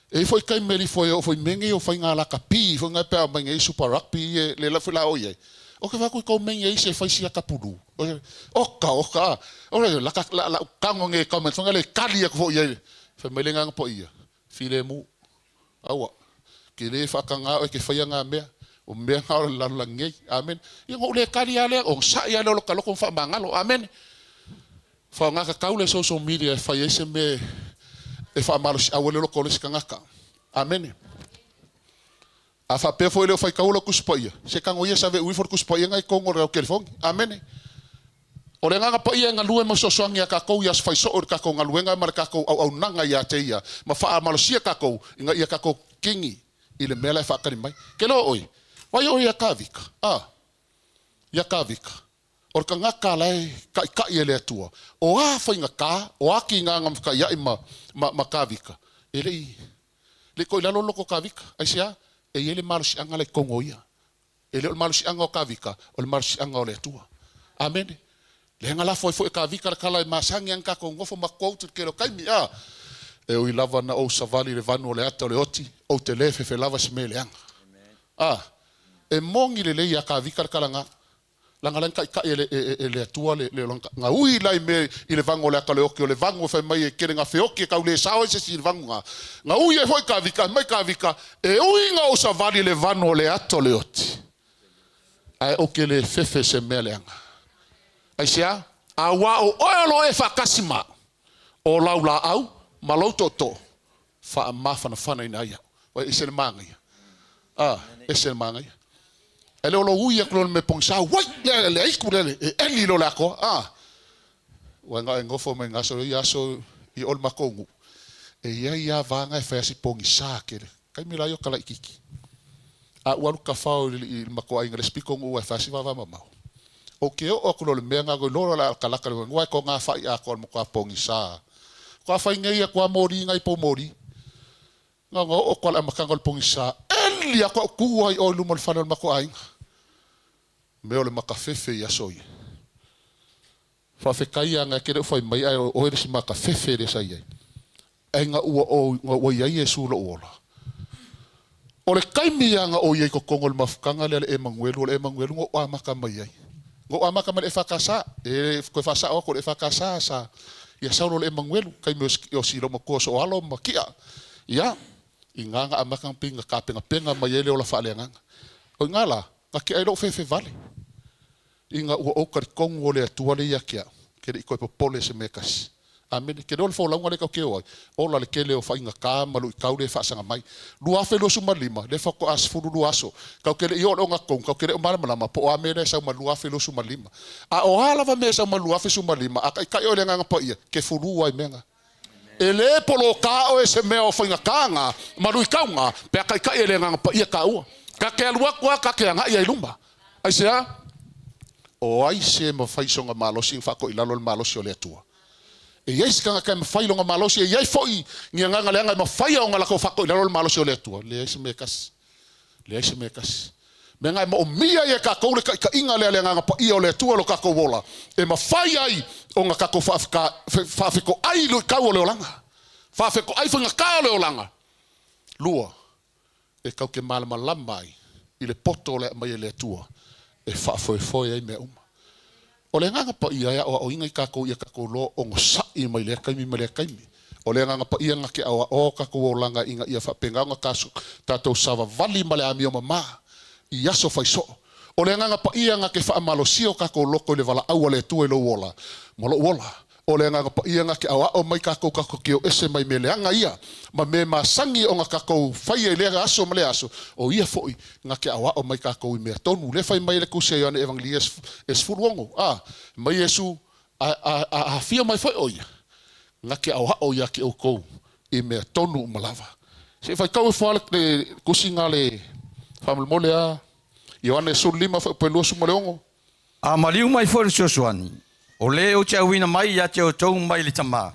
E i ai foi taimi e lifo ai oo foi i mea nei o faiga lakapi foi na pe a aumai nei Super Rugby ia le la foi la o i ai. O ke vaai atu i kou mea nei isi e fai sia kapulu. Oka oka a. O le la la la tago nei comment foi le kali atu foi i ai. Fai mai le Agaga Paia, filemu. Aua, ke lē faatagā oe ke faia ngā mea, o mea ngā o le lalolagi nei. Amene. Ia ona ou le kali lava lea, onosai lava lea o lo ta loto ma faamagalo. Amene. Faaaoga tatau le social media e fai ai se mea e faamalosiau ai le loto o le isi tagata. Amene. A faapea foi e le o faitaua lau Tusi Paia, se tago ia save ui ifo le Tusi Paia na i totonu o lau telefoni. Amene. O le Agaga Paia e galue ma fesoasoani iā tatou i aso fai soo i le tatou galuega ma le tatou auaunaga iā te Ia, ma faamalosia tatou ina ia tatou kini i le mea la e faatali mai. Ke loa oe, vai oe iā Kavika, a, iā Kavika, o le tagata la e taʻitaʻi e le Atua, o a faigata, o a kīnāga mafakaiaʻi ma, ma, ma Kavika, e le i, le i koʻi lalo le loto o Kavika. Aisea? E i ai le malosiaga la i totonu o ia. E le o le malosiaga o Kavika, o le malosiaga o le Atua. Amene. Leaga lafo ai foi e Kavika le tala e masani ana tatou nofo ma quote i le tele o taimi, a! E ui lava na ou savali i le vanu o le ata o le oti, ou te le fefe lava se mea leaga. A! E moni lelei ia Kavika le tala na. Leaga la e taitai e le, e, e, le Atua le, le lona, na ui la i mea i le vagu o le ata o le oki, o le vagu e fai mai e kele na feoki e tau le sao ai se isi i le vagu na. Na ui ai foi Kavika, mai Kavika, e ui na ou savali i le vanu o le ata o le oti, ae ou ke le fefe se mea leaga. Aisea? Auā o oe o lo o e faatasi ma au, o lau laau ma lou tootoo, faamafanafanaina ai au. Ua ese le manaia. A, ese le manaia. E le o lou ui atu loa i le mea pogisa, uai, le, le aiku lea, e eli loa le atoa. A, ua na e nofo mai na aso ia aso i o le makou nuu. E iai lava vaega e fai a si pogisa tele. Taimi la ia o Kalaikiki. A ua alu tafao i le matou aiga i le isi pito nuu e fai a si vava mamao. O ke oo aku loa i le mea na, loa le alakalaka le uae ko ngā whai a ko mo ka pogisa. Ko whai nei a ko mori ngai po mori. Nga nga oo ko le amakanga o le pogisa. Eli a ko ku ai o luma o le fale o le matou aiga. Mea o le makafefe i aso ia. Faafetai a ke le fai mai ai o oe le si makafefe le sa i ai. Ai nga ua o nga ua i ai Iesu lou ola. O le taimi ia nga o i ai totonu o le mafutaga lea le Emanuelu, o le Emanuelu na ou amata mai ai. Na ou amata mai le EFKS, e toe faasao atu o le EFKS sa ia sau loa le Emanuelu, taimi o si loomatua o Soalo ma Ki'a. Ia, i na na amata na pei na tapenapena mai ai le ola faaleagaga. O i na la, na tea ai lou fefe vale. Ina ua ou talitonu o le Atua lea ia te au, ke le i toe popole i se mea e tasi. Amene. Ke leo le folauga lea tatou te o ai, ola le tele o faigata ma luitau lea e faasaga mai. 2025, lea faatoa 12 aso, tatou te le i oo i le ogatotonu, tatou te le o malamalama po o a mea la e sau ma le 2025. A o a lava mea e sau ma le 2025, a taitai oe i le Agaga Paia, e te fulu lava i mea na. E le poloka oe e se mea o faigata na ma luitau na, pe a taitai e le Agaga Paia taua. Ta te alu atu lava, ta te agai lava i luma. Aisea? O ai se mafai sona malosi ona faatoilalo le malosi o le Atua? E i ai se tagata e mafai lona malosi, e i ai foi ni agaga leaga e mafaia ona latou faatoilalo le malosi o le Atua? Leai se mea e tasi. Leai se mea e tasi. Mea na e moomia ai e tatou le taitaiga lea a le Agaga Paia o le Atua i lo tatou ola, e mafai ai ona tatou faafetoai i luitau o le olaga, faafetoai faigata o le olaga. Lua, e tatou te malamalama ai i le poto o le aumai e le Atua e faafoefoe ai mea uma. O le Agaga Paia e aoaoina i tatou ia tatou loa onosai mai lea taimi ma lea taimi. O le Agaga Paia na te aoaoa o tatou olaga ina ia faapena ona tatou savavali ma le amio mama i aso faisoo. O le Agaga Paia na te faamalosia o tatou loto i le valaau a le Atua i lou ola ma lou ola. O le Agaga Paia na te aoao mai tatou tatou te o ese mai mea leaga ia ma mea masani ona tatou faia i lea aso ma lea aso, o ia foi na te aoao mai tatou i mea tonu. Lea fai mai le Tusi a Ioane Evangelia e 16, a, mai Iesu a, a, a afio mai foi o ia, na te aoao ia te outou i mea tonu uma lava. Se i faitau ifo lava le tusiga le faamolemole a Ioane 15 fuaiupu e 26. A maliu mai foi le fesoasoani, o lē ou te auina mai ia te outou mai le Tama,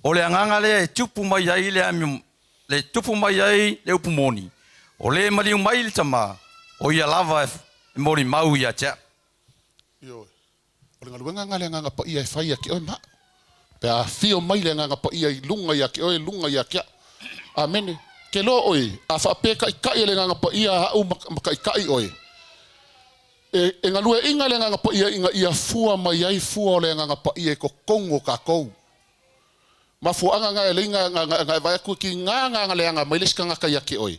o le Agaga lea e tupu mai ai le amio, le tupu mai ai le upu moni, o lē maliu mai i le Tama, o ia lava e molimau ia te a'u. Ioe. O le galuega lena a le Agaga Paia e fai ia te oe ma a'u. Pe a afio mai le Agaga Paia i luga ia te oe, luga ia te a'u. Amene. Ke loa oe, a faapea e taitai e le Agaga Paia a'u ma taitai oe, E, e galueaiina le Agaga Paia ina ia fua mai ai fua o le Agaga Paia i totonu o tatou. Mafuaaga na e alai na, na, na, na e vaai atu ki gā agaga leaga mai le isi tagata ia te oe,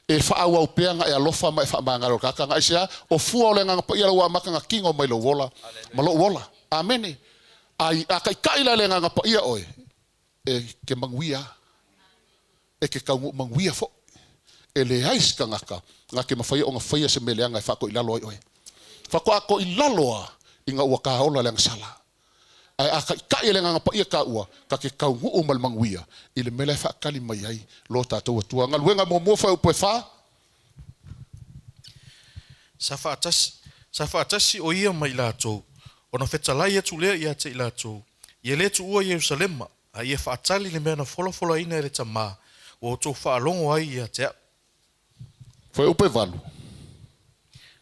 e faaauau pea na e alofa ma e faamagalo i le tagata. Na aisea? O fua o le Agaga Paia la ua amata na tino mai lou ola ma lou ola. Amene. A, a taitai la e le Agaga Paia oe, e ke manuia a. E ke taunuu manuia foi. E leai se tagata na te mafaia ona faia se mea leaga e faatoilalo ai oe. Faatoa toilalo a ina ua taola le agasala. Ae a taitai e le Agaga Paia taua, ta te taunuu ma le manuia i le mea la e faatali mai ai lo tatou Atua. Galuega muamua fuaiupu e fa. Sa faatasi, sa faatasi o ia ma i latou, ona fetalai atu lea ia te i latou, Ia le tuua Ierusalema, a ia faatali le mea na folafolaina e le Tama, ua outou faalogo ai ia te a'u. Fuaiupu e valu.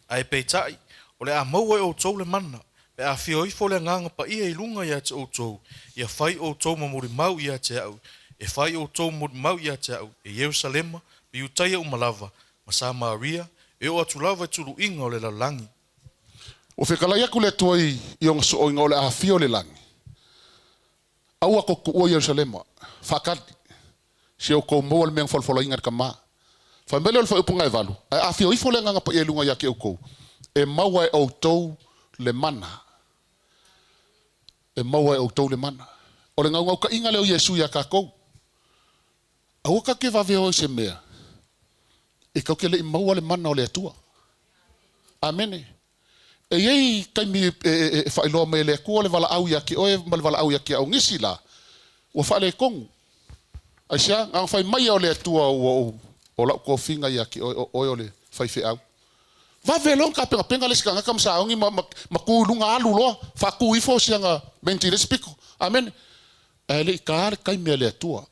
Ae peitai, o le a maua e outou le mana, pe a afio ifo le Agaga Paia i luga ia te outou, ia fai outou ma molimau ia te a'u, e fai outou ma molimau ia te a'u e Ierusalema, ma Iutaia uma lava, ma Samaria, e oo atu lava i tuluiga o le lalolagi. Ua fetalai atu le Atua i ona sooiga o le a afio i le lagi. Aua tou te tuua Ierusalema, faatali, seia outou maua le mea na folafolaina e le Tama. Fai mai lea o le fuaiupu 8, Ae a afio ifo le Agaga Paia i luga ia te outou, e maua e outou le mana. E maua e outou le mana. O le naunautaiga lea o Iesu ia tatou. Aua tatou te vave o i se mea e tatou te le i maua le mana o le Atua. Amene. E i ai taimi e faailoa mai e le Atua le valaau ia te oe ma le valaau ia te au. Nisi la, ua faaletonu. Aisea? Na ona fai mai lava o le Atua ua ou, o lau tofiga ia te oe, o oe o le faifeau. Vave loa ona tapenapena le isi tagata ma saoni ma, ma, ma tu i luga alu loa, faatu ifo siana menti i le isi pito. Amene. Ae le i ta le taimi a le Atua.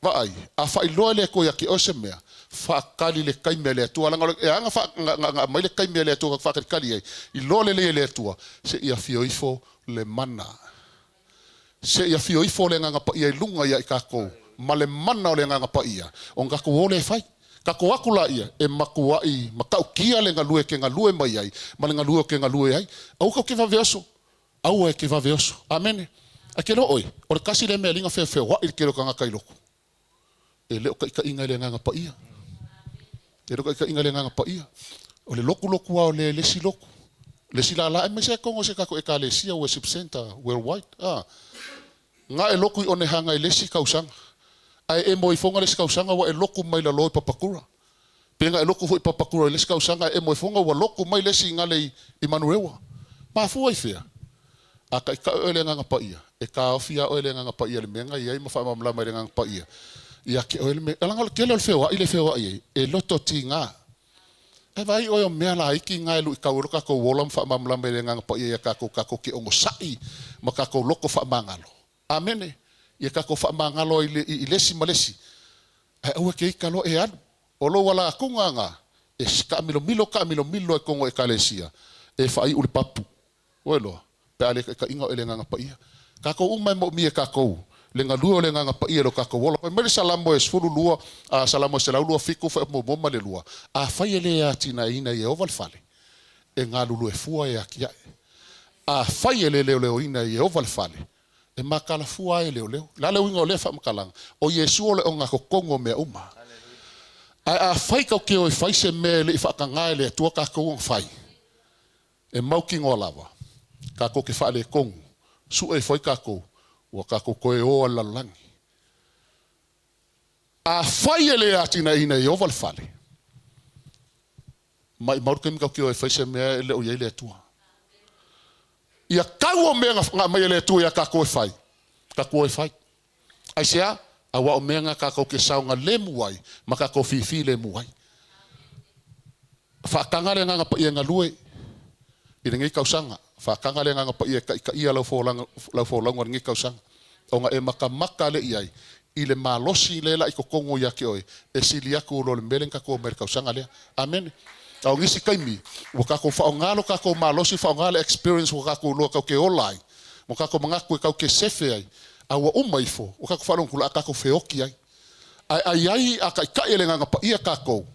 Vaai, a faailoa e le Atua ia te oe se mea, faatali le taimi a le Atua, leaga o le, e ala ona aumai le taimi a le Atua faatalitali ai, iloa lelei e le Atua, se i afio ifo le mana. Se i afio ifo le Agaga Paia i luga ia i tatou, ma le mana o le Agaga Paia, ona tatou o lea e fai. Tatou atu laia, e matuai matautia le galue e te galue mai ai, ma le galue ou te galue ai. Aua tatou te vave oso. Aua e te vave oso. Amene. Ae ke loa oe, o le tasi lea mea liga feofeoaʻi le tele o tagata i lotu. E le o taitaiga i le Agaga Paia. E le o taitaiga i le Agaga Paia. O le lotu lotu lava o le isi lotu. Le isi lala aemaise ai kogo o se kakou Ekalesia Worship Centre Worldwide a. Nga e loku i Onehanga i le isi kausaga. Ae emo ifoga le isi kausaga ua e loku mai lalo i Papakura. Pe nga e loku foi i Papakura i le isi kausaga ae emo ifoga ua loku mai le isi gale i Manurewa. Mafua i fea? A taʻitaʻi oe i le Agaga Paia, e taofi a oe e le Agaga Paia i le mea na i ai ma faamalamalama i le Agaga Paia ia te oe le mea. Leaga o le tele o le feoai le feoai ai, e loto tiga. Ae vaai oe o mea laiti na e luitau ai lo tatou ola ma faamalamalama i le Agaga Paia ia tatou, tatou te onosai ma tatou loto faamagalo. Amene. Ia tatou faamagalo ai i le isi ma le isi. Ae aua e te ita loa e alu. O lou ala atuga na, e taamilomilo taamilomilo ai totonu o Ekalesia, e faaiu le papu. Ua iloa, pe a le taitaiga o le Agaga Paia. Tatou uma e moomia e tatou le galue o le Agaga Paia i lo tatou ola. Fai mai le Salamo e 12, a, Salamo e 127 fuaiupu muamua ma le lua, Afai e le atinaeina e Ieova le fale, e galulue fua e atiae. Afai e le leoleoina e Ieova le fale, e mataala fua ai e leoleo. O le a le uiga o lea faamatalaga? O Iesu o le ogatotonu o mea uma. Ae afai tatou te o e fai se mea e le i faataga e le Atua tatou ona fai, E mautinoa lava, tatou te faaletonu, sue ifo ai tatou, ua tatou toe o a le lalolagi. Afai e le atinaeina e Ieova le fale, maimau le taimi tatou te o e fai se mea e le o i ai le Atua. Ia tau o mea na aumai e le Atua ia tatou e fai, tatou o e fai. Aisea? Aua o mea na tatou te saogalemu ai ma tatou fifilemu ai. Faataga le Agaga Paia e galue i lenei tausaga. Faataga le Agaga Paia e taitaia lau folauga, lau folauga i lenei tausaga. Ona e matamata lea i ai i le malosi lea la i totonu ia te oe e sili atu lo le mea lea na tatou omai i le tausaga lea. Amene. A o nisi taimi, ua tatou faaaoga lo tatou malosi, faaaoga le experience ua tatou iloa tatou te ola ai, ua tatou manatu e tatou te sefe ai, a ua uma ifo, ua tatou faalogo atu, o le a tatou feoti ai. Ae ai ai a taitai e le Agaga Paia tatou,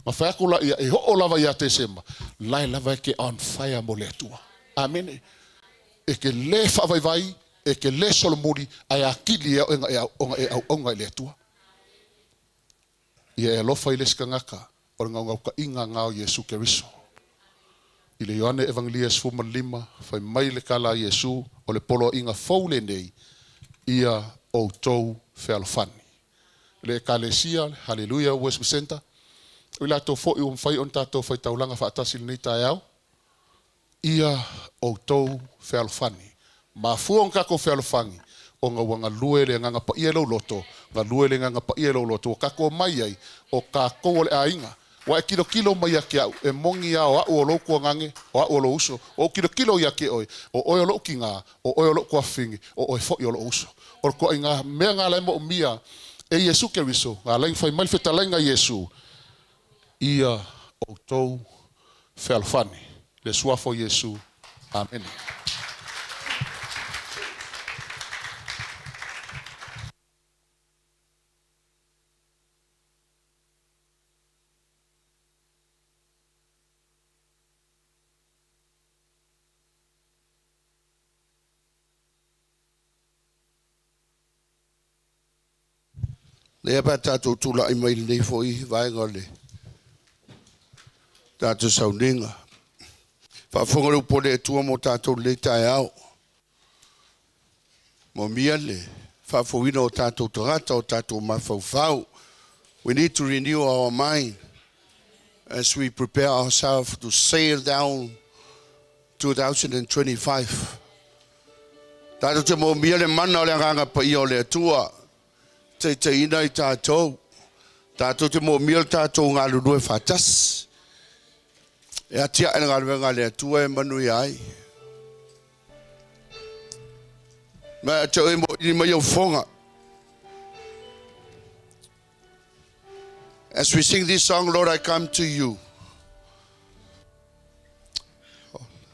na fai atu laia, e oo lava ia Tesema, lae lava e te on fire mo le Atua. Amene. E te le faavaivai, e te le solomuli, ae atili e ona e auauna i le Atua. Ia e alofa i le isi tagata o le naunautaiga na o Iesu Keriso. I le Ioane Evangelia 15, fai mai le tala a Iesu, o le poloaiga fou lenei, ia outou fealofani. Le Ekalesia, le Haleluia Worship Centre, o i latou foi ua mafai ona tatou faitaulaga faatasi i lenei taeao, ia outou fealofani. Mafua ona tatou fealofani, ona ua galue le Agaga Paia i lou loto, galue le Agaga Paia i lou loto, ua tatou omai ai, o tatou o le aiga. Ua e tilotilo mai ia te au, e moni lava o au o lou tuagane, o au o lou uso. Ua ou tilotilo ia te oe, o oe o lou tina, o oe o lou tuafafine, o oe foi o lou uso. O le toaiga mea na ala ai moomia e Iesu Keriso, na ala ai ona fai mai le fetalaiga a Iesu, Ia outou fealofani. Le Suafa o Iesu. Amene. Lea pe a tatou tulai mai lenei foi vaega o le tatou sauniga. Faafofoga le upu a le Atua mo tatou lenei taeao. Momia le faafouina o tatou tagata, o tatou mafaufau. We need to renew our mind as we prepare ourselves to sail down 2025. Tatou te moomia le mana o le Agaga Paia o le Atua, taitaiina i tatou. Tatou te moomia le tatou galulue faatasi. E atiae le galuega a le Atua e manuia ai. Ma te oe mo ili mai au foga. As we sing this song, Lord, I come to you.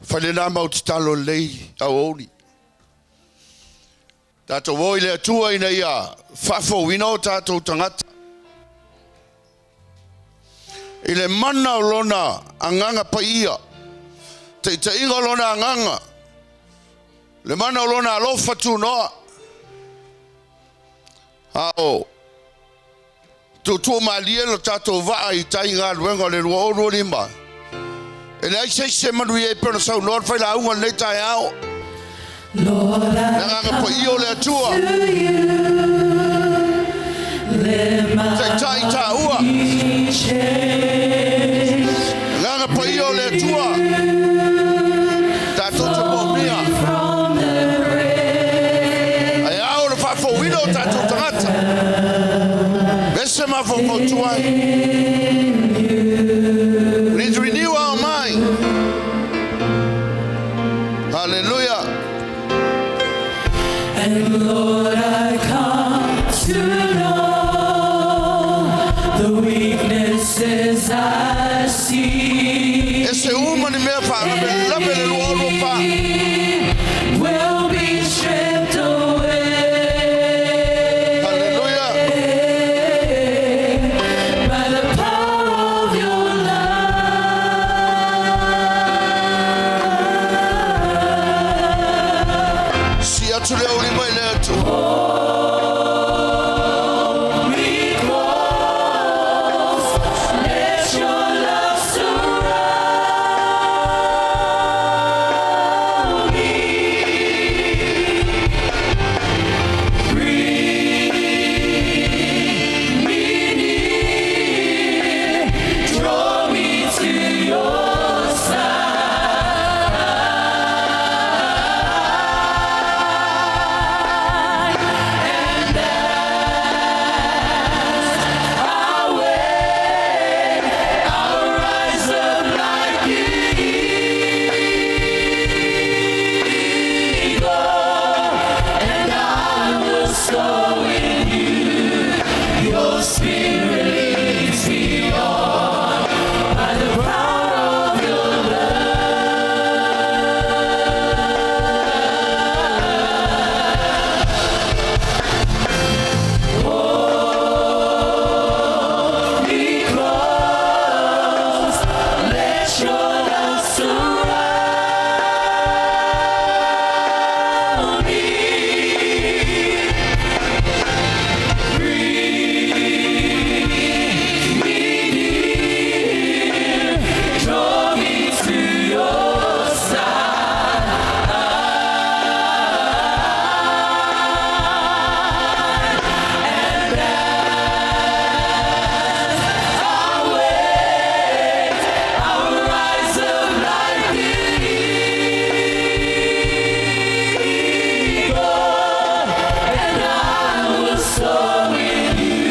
Fai lena mau tatalo lelei aoauli. Tatou o i le Atua ina ia faafouina o tatou tagata i le mana o lona Agaga Paia, taitaiga o lona Agaga, le mana o lona alofa tunoa. A o tuutuu malie lo tatou vaa i tai galuega o le 2025. E leai se isi e manuia ai pei ona saunoa le failauga i lenei taeao. Le Agaga Paia o le Atua, taitai i taua. Le Agaga Paia o le Atua, tatou te moomia. Ae ao le faafouina o tatou tagata. Vese mafaufau tuai. We need to renew our mind. Hallelujah. And Lord, I come to know the weaknesses I see E se uma ni mea whaalavelave le lua olo wha. will be stripped away Hallelujah. by the power of your love. Si atu le au lima i le Atua. Me close, let your love surround me. Bring me near, draw me to your side, and as I wait, I'll rise up like an eagle, and I will soar with you. Your spirit leads me on by the power of your love. Hold me close, let your love surround me. Bring me near, draw me to your side, and as I wait, I'll rise up like an eagle, and I will soar with you.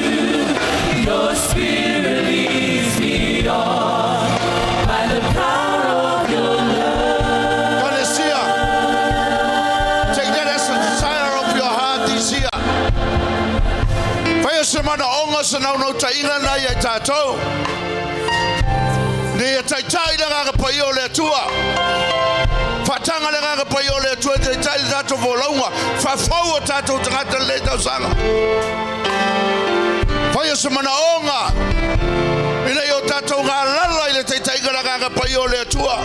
Your spirit leads me on by the power of your love. Kalesia. Take that as the desire of your heart this year. Whaia se mana onga se nau nau ta inga na ia i tātou. Ni e taitai le Agaga Paia o le Atua. Whatanga le Agaga Paia o le Atua e taitai le tātou volauga. Whawhau o tātou tagata le tausaga. Whaia se mana onga. Ina i o tātou ngā lala i le taitai le Agaga Paia o le Atua.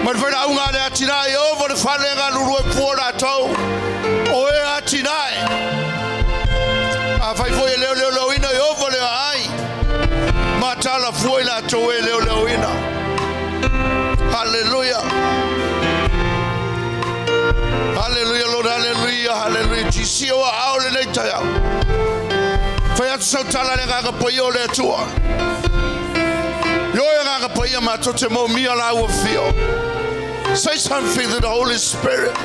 Ma le whaina unga le atinai ovo le whale ngā luru e pua rātou. O e atinai. A whai foi e leo leo leo ina i ovo le ai. Ma tala fua i lātou e leo leo ina. Hallelujah. Hallelujah, Lord, hallelujah, hallelujah. Tisi o ao le nei tai au. Whai atu sau tala le Agaga Paia o le Atua. Yo e Agaga Paia ma to te mo mia la ua fio. Say something to the Holy Spirit.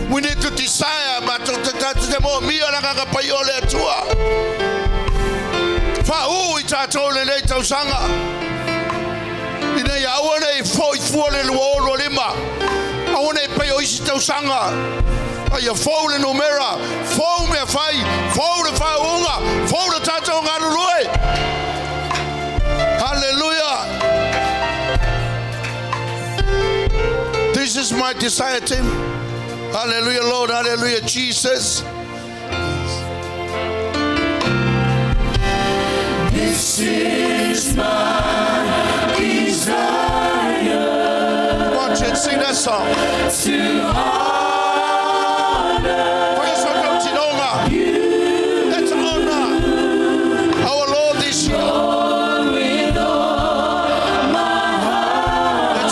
We need to desire ma to te te mo mia la Agaga Paia o le Atua. Wha u i tātou le nei tausaga. Ina ia aua nei fo i fua le lua olo lima. Aua nei pei o isi tausaga. Aia fou le numera, fou mea fai, fou le whaunga, fou le tātou ngalulue. Hallelujah. This is my desire, Tim. Hallelujah, Lord. Hallelujah, Jesus. This is my desire Come on, church, sing that song. to honor For yourself, Tinonga. Let's honor our Lord this year. Lord with all my heart.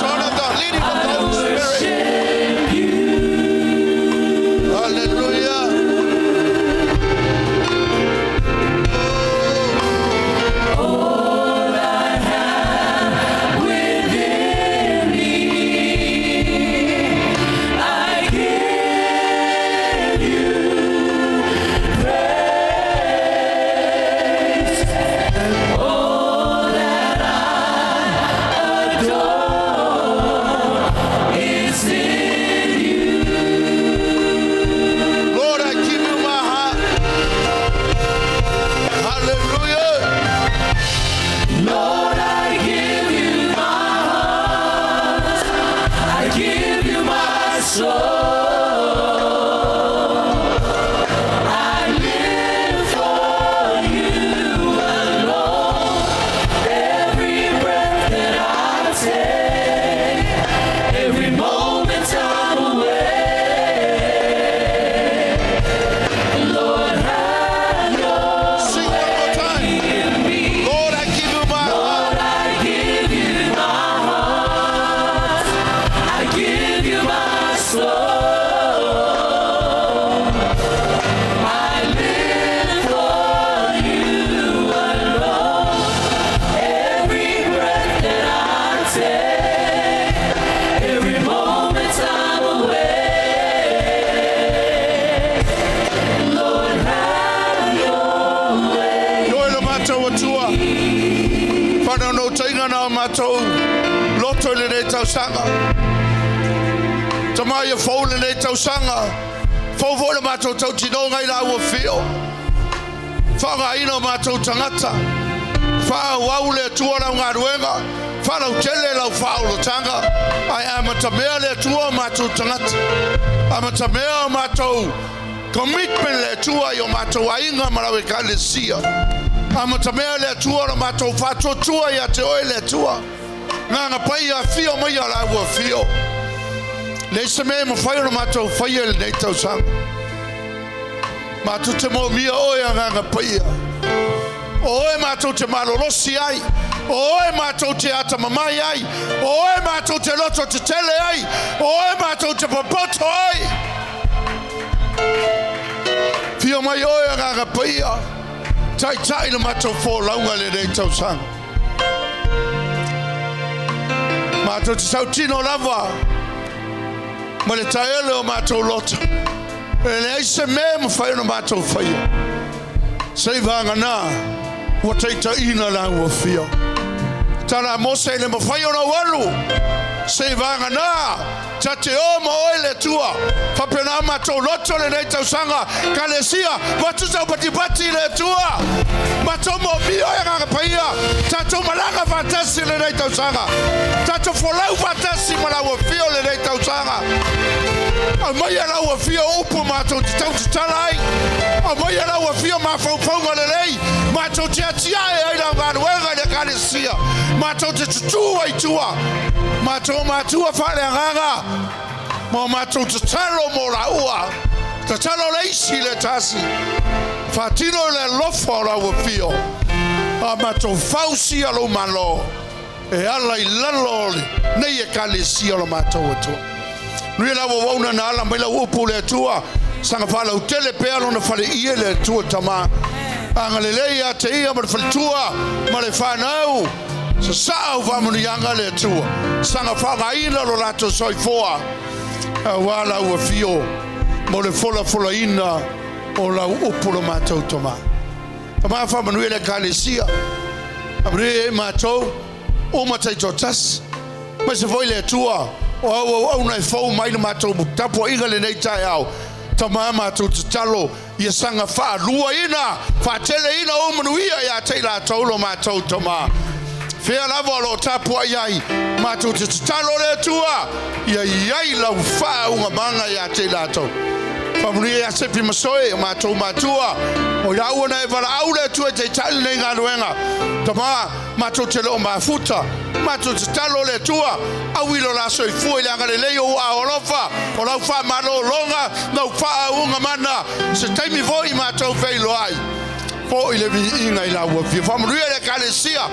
Faanaunautaiga na o matou loto i lenei tausaga. Tama ia fou lenei tausaga. Fou foi le matou tautinoga i lau afio. Faaaogaina o matou tagata. Faaauau le Atua lau galuega. Faalautele lau faaolotaga. Ae amatamea le Atua o matou tagata. Amatamea o matou commitment le Atua i o matou aiga ma lau ekalesia. Amatamea le Atua o le matou faatuatua ia te oe le Atua. Agaga Paia afio mai a lau afio. Leai se mea e mafai ona matou faia i lenei tausaga. Matou te moomia oe Agaga Paia. O oe matou te malolosi ai. O oe matou te atamamai ai. O oe matou te loto tetele ai. O oe matou te popoto ai. Afio mai oe Agaga Paia. Taitai le matou folauga i lenei tausaga. Matou te tautino lava ma le taele o matou loto. E leai se mea e mafai ona matou faia. Seivagana ua taitaiina lau afio. Tala a Mose e le mafai ona ou alu. Seivagana ta te o ma oe le Atua. Faapena matou loto lenei tausaga. Kalesia, avatu taupatipati i le Atua. Matou moomia oe Agaga Paia. Tatou malaga faatasi lenei tausaga. Tatou folau faatasi ma lau afio lenei tausaga. Aumaia lau afio upu matou te tautatala ai. Aumaia lau afio mafaufauga lelei matou te atiae ai lau galuega i le Ekalesia. Matou te tutū ai tua. Matou matua faaleagaga ma o matou tatalo mo laua. Tatalo le isi i le tasi. Faatino i le alofa o lau afio. A matou fausia lou Malo e ala i lalo o lenei Ekalesia o lo matou Atua. Manuia lau auauna na ala mai lau upu le Atua. Saga faalautele pea lona faleie le Atua Tama. Agalelei ia te ia ma le faletua ma le fanau. Sasaa au faamanuiaga le Atua. Saga faaaogaina lo latou soifua aua lau afio mo le folafolaina o lau upu lo matou Tama. Tama faamanuia le Ekalesia. Faamanuia ia i matou uma taitoatasi. Aemaise foi le Atua o au auauna e fou mai le matou tapuaiga lenei taeao. Tama matou tatalo ia saga faaluaina, faateleina ou manuia ia te i latou lo matou Tama. Fea lava o lo o tapuai ai, matou te tatalo le Atua ia i ai lau faauuga ia te i latou. Faamanuia ia Sepi ma Soe, o matou matua, o i laua na e valaau le Atua e taitai lenei galuega. Tama, matou te le o mafuta, matou tatalo le Atua, aui lo la soifua i le agalelei o ou aao alofa, o lau faamalologa, lau faauuga mana, se taimi foi matou feiloai. Foi le viiga i lau afio. Faamanuia le Ekalesia,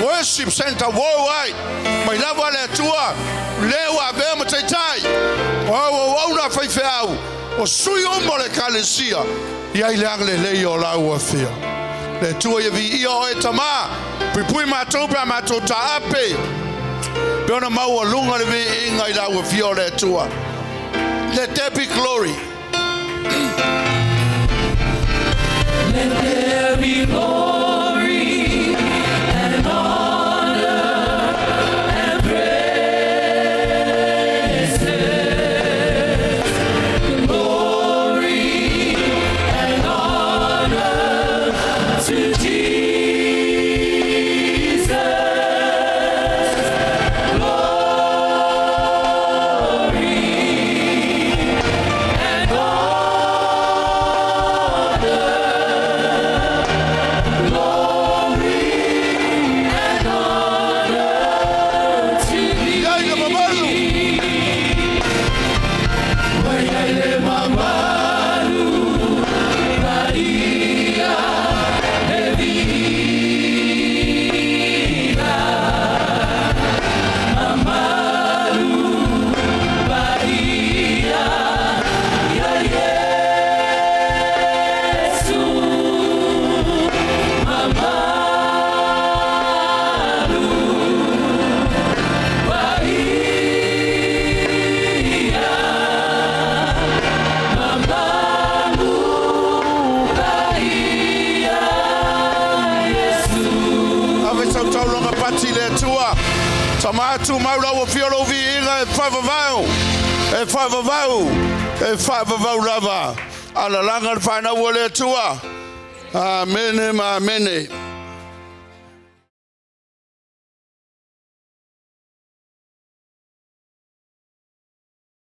Worship Center Worldwide, mai lava le Atua, le ua avea ma taitai, o au auauna faifeau, o sui uma o le Ekalesia, i ai le agalelei o lau afio. Le Atua ia viia oe Tama, puipui matou pe a matou taape, pe ona maualuga le viiga i lau afio o le Atua. Let there be glory. Let there be glory and honor and praises. Glory and honor to Jesus. Glory and honor. pati le Atua. Tama tumau lau afio lou viiga e faavavau, e faavavau, e faavavau lava. Alalaga le fanau a le Atua. Amene ma amene.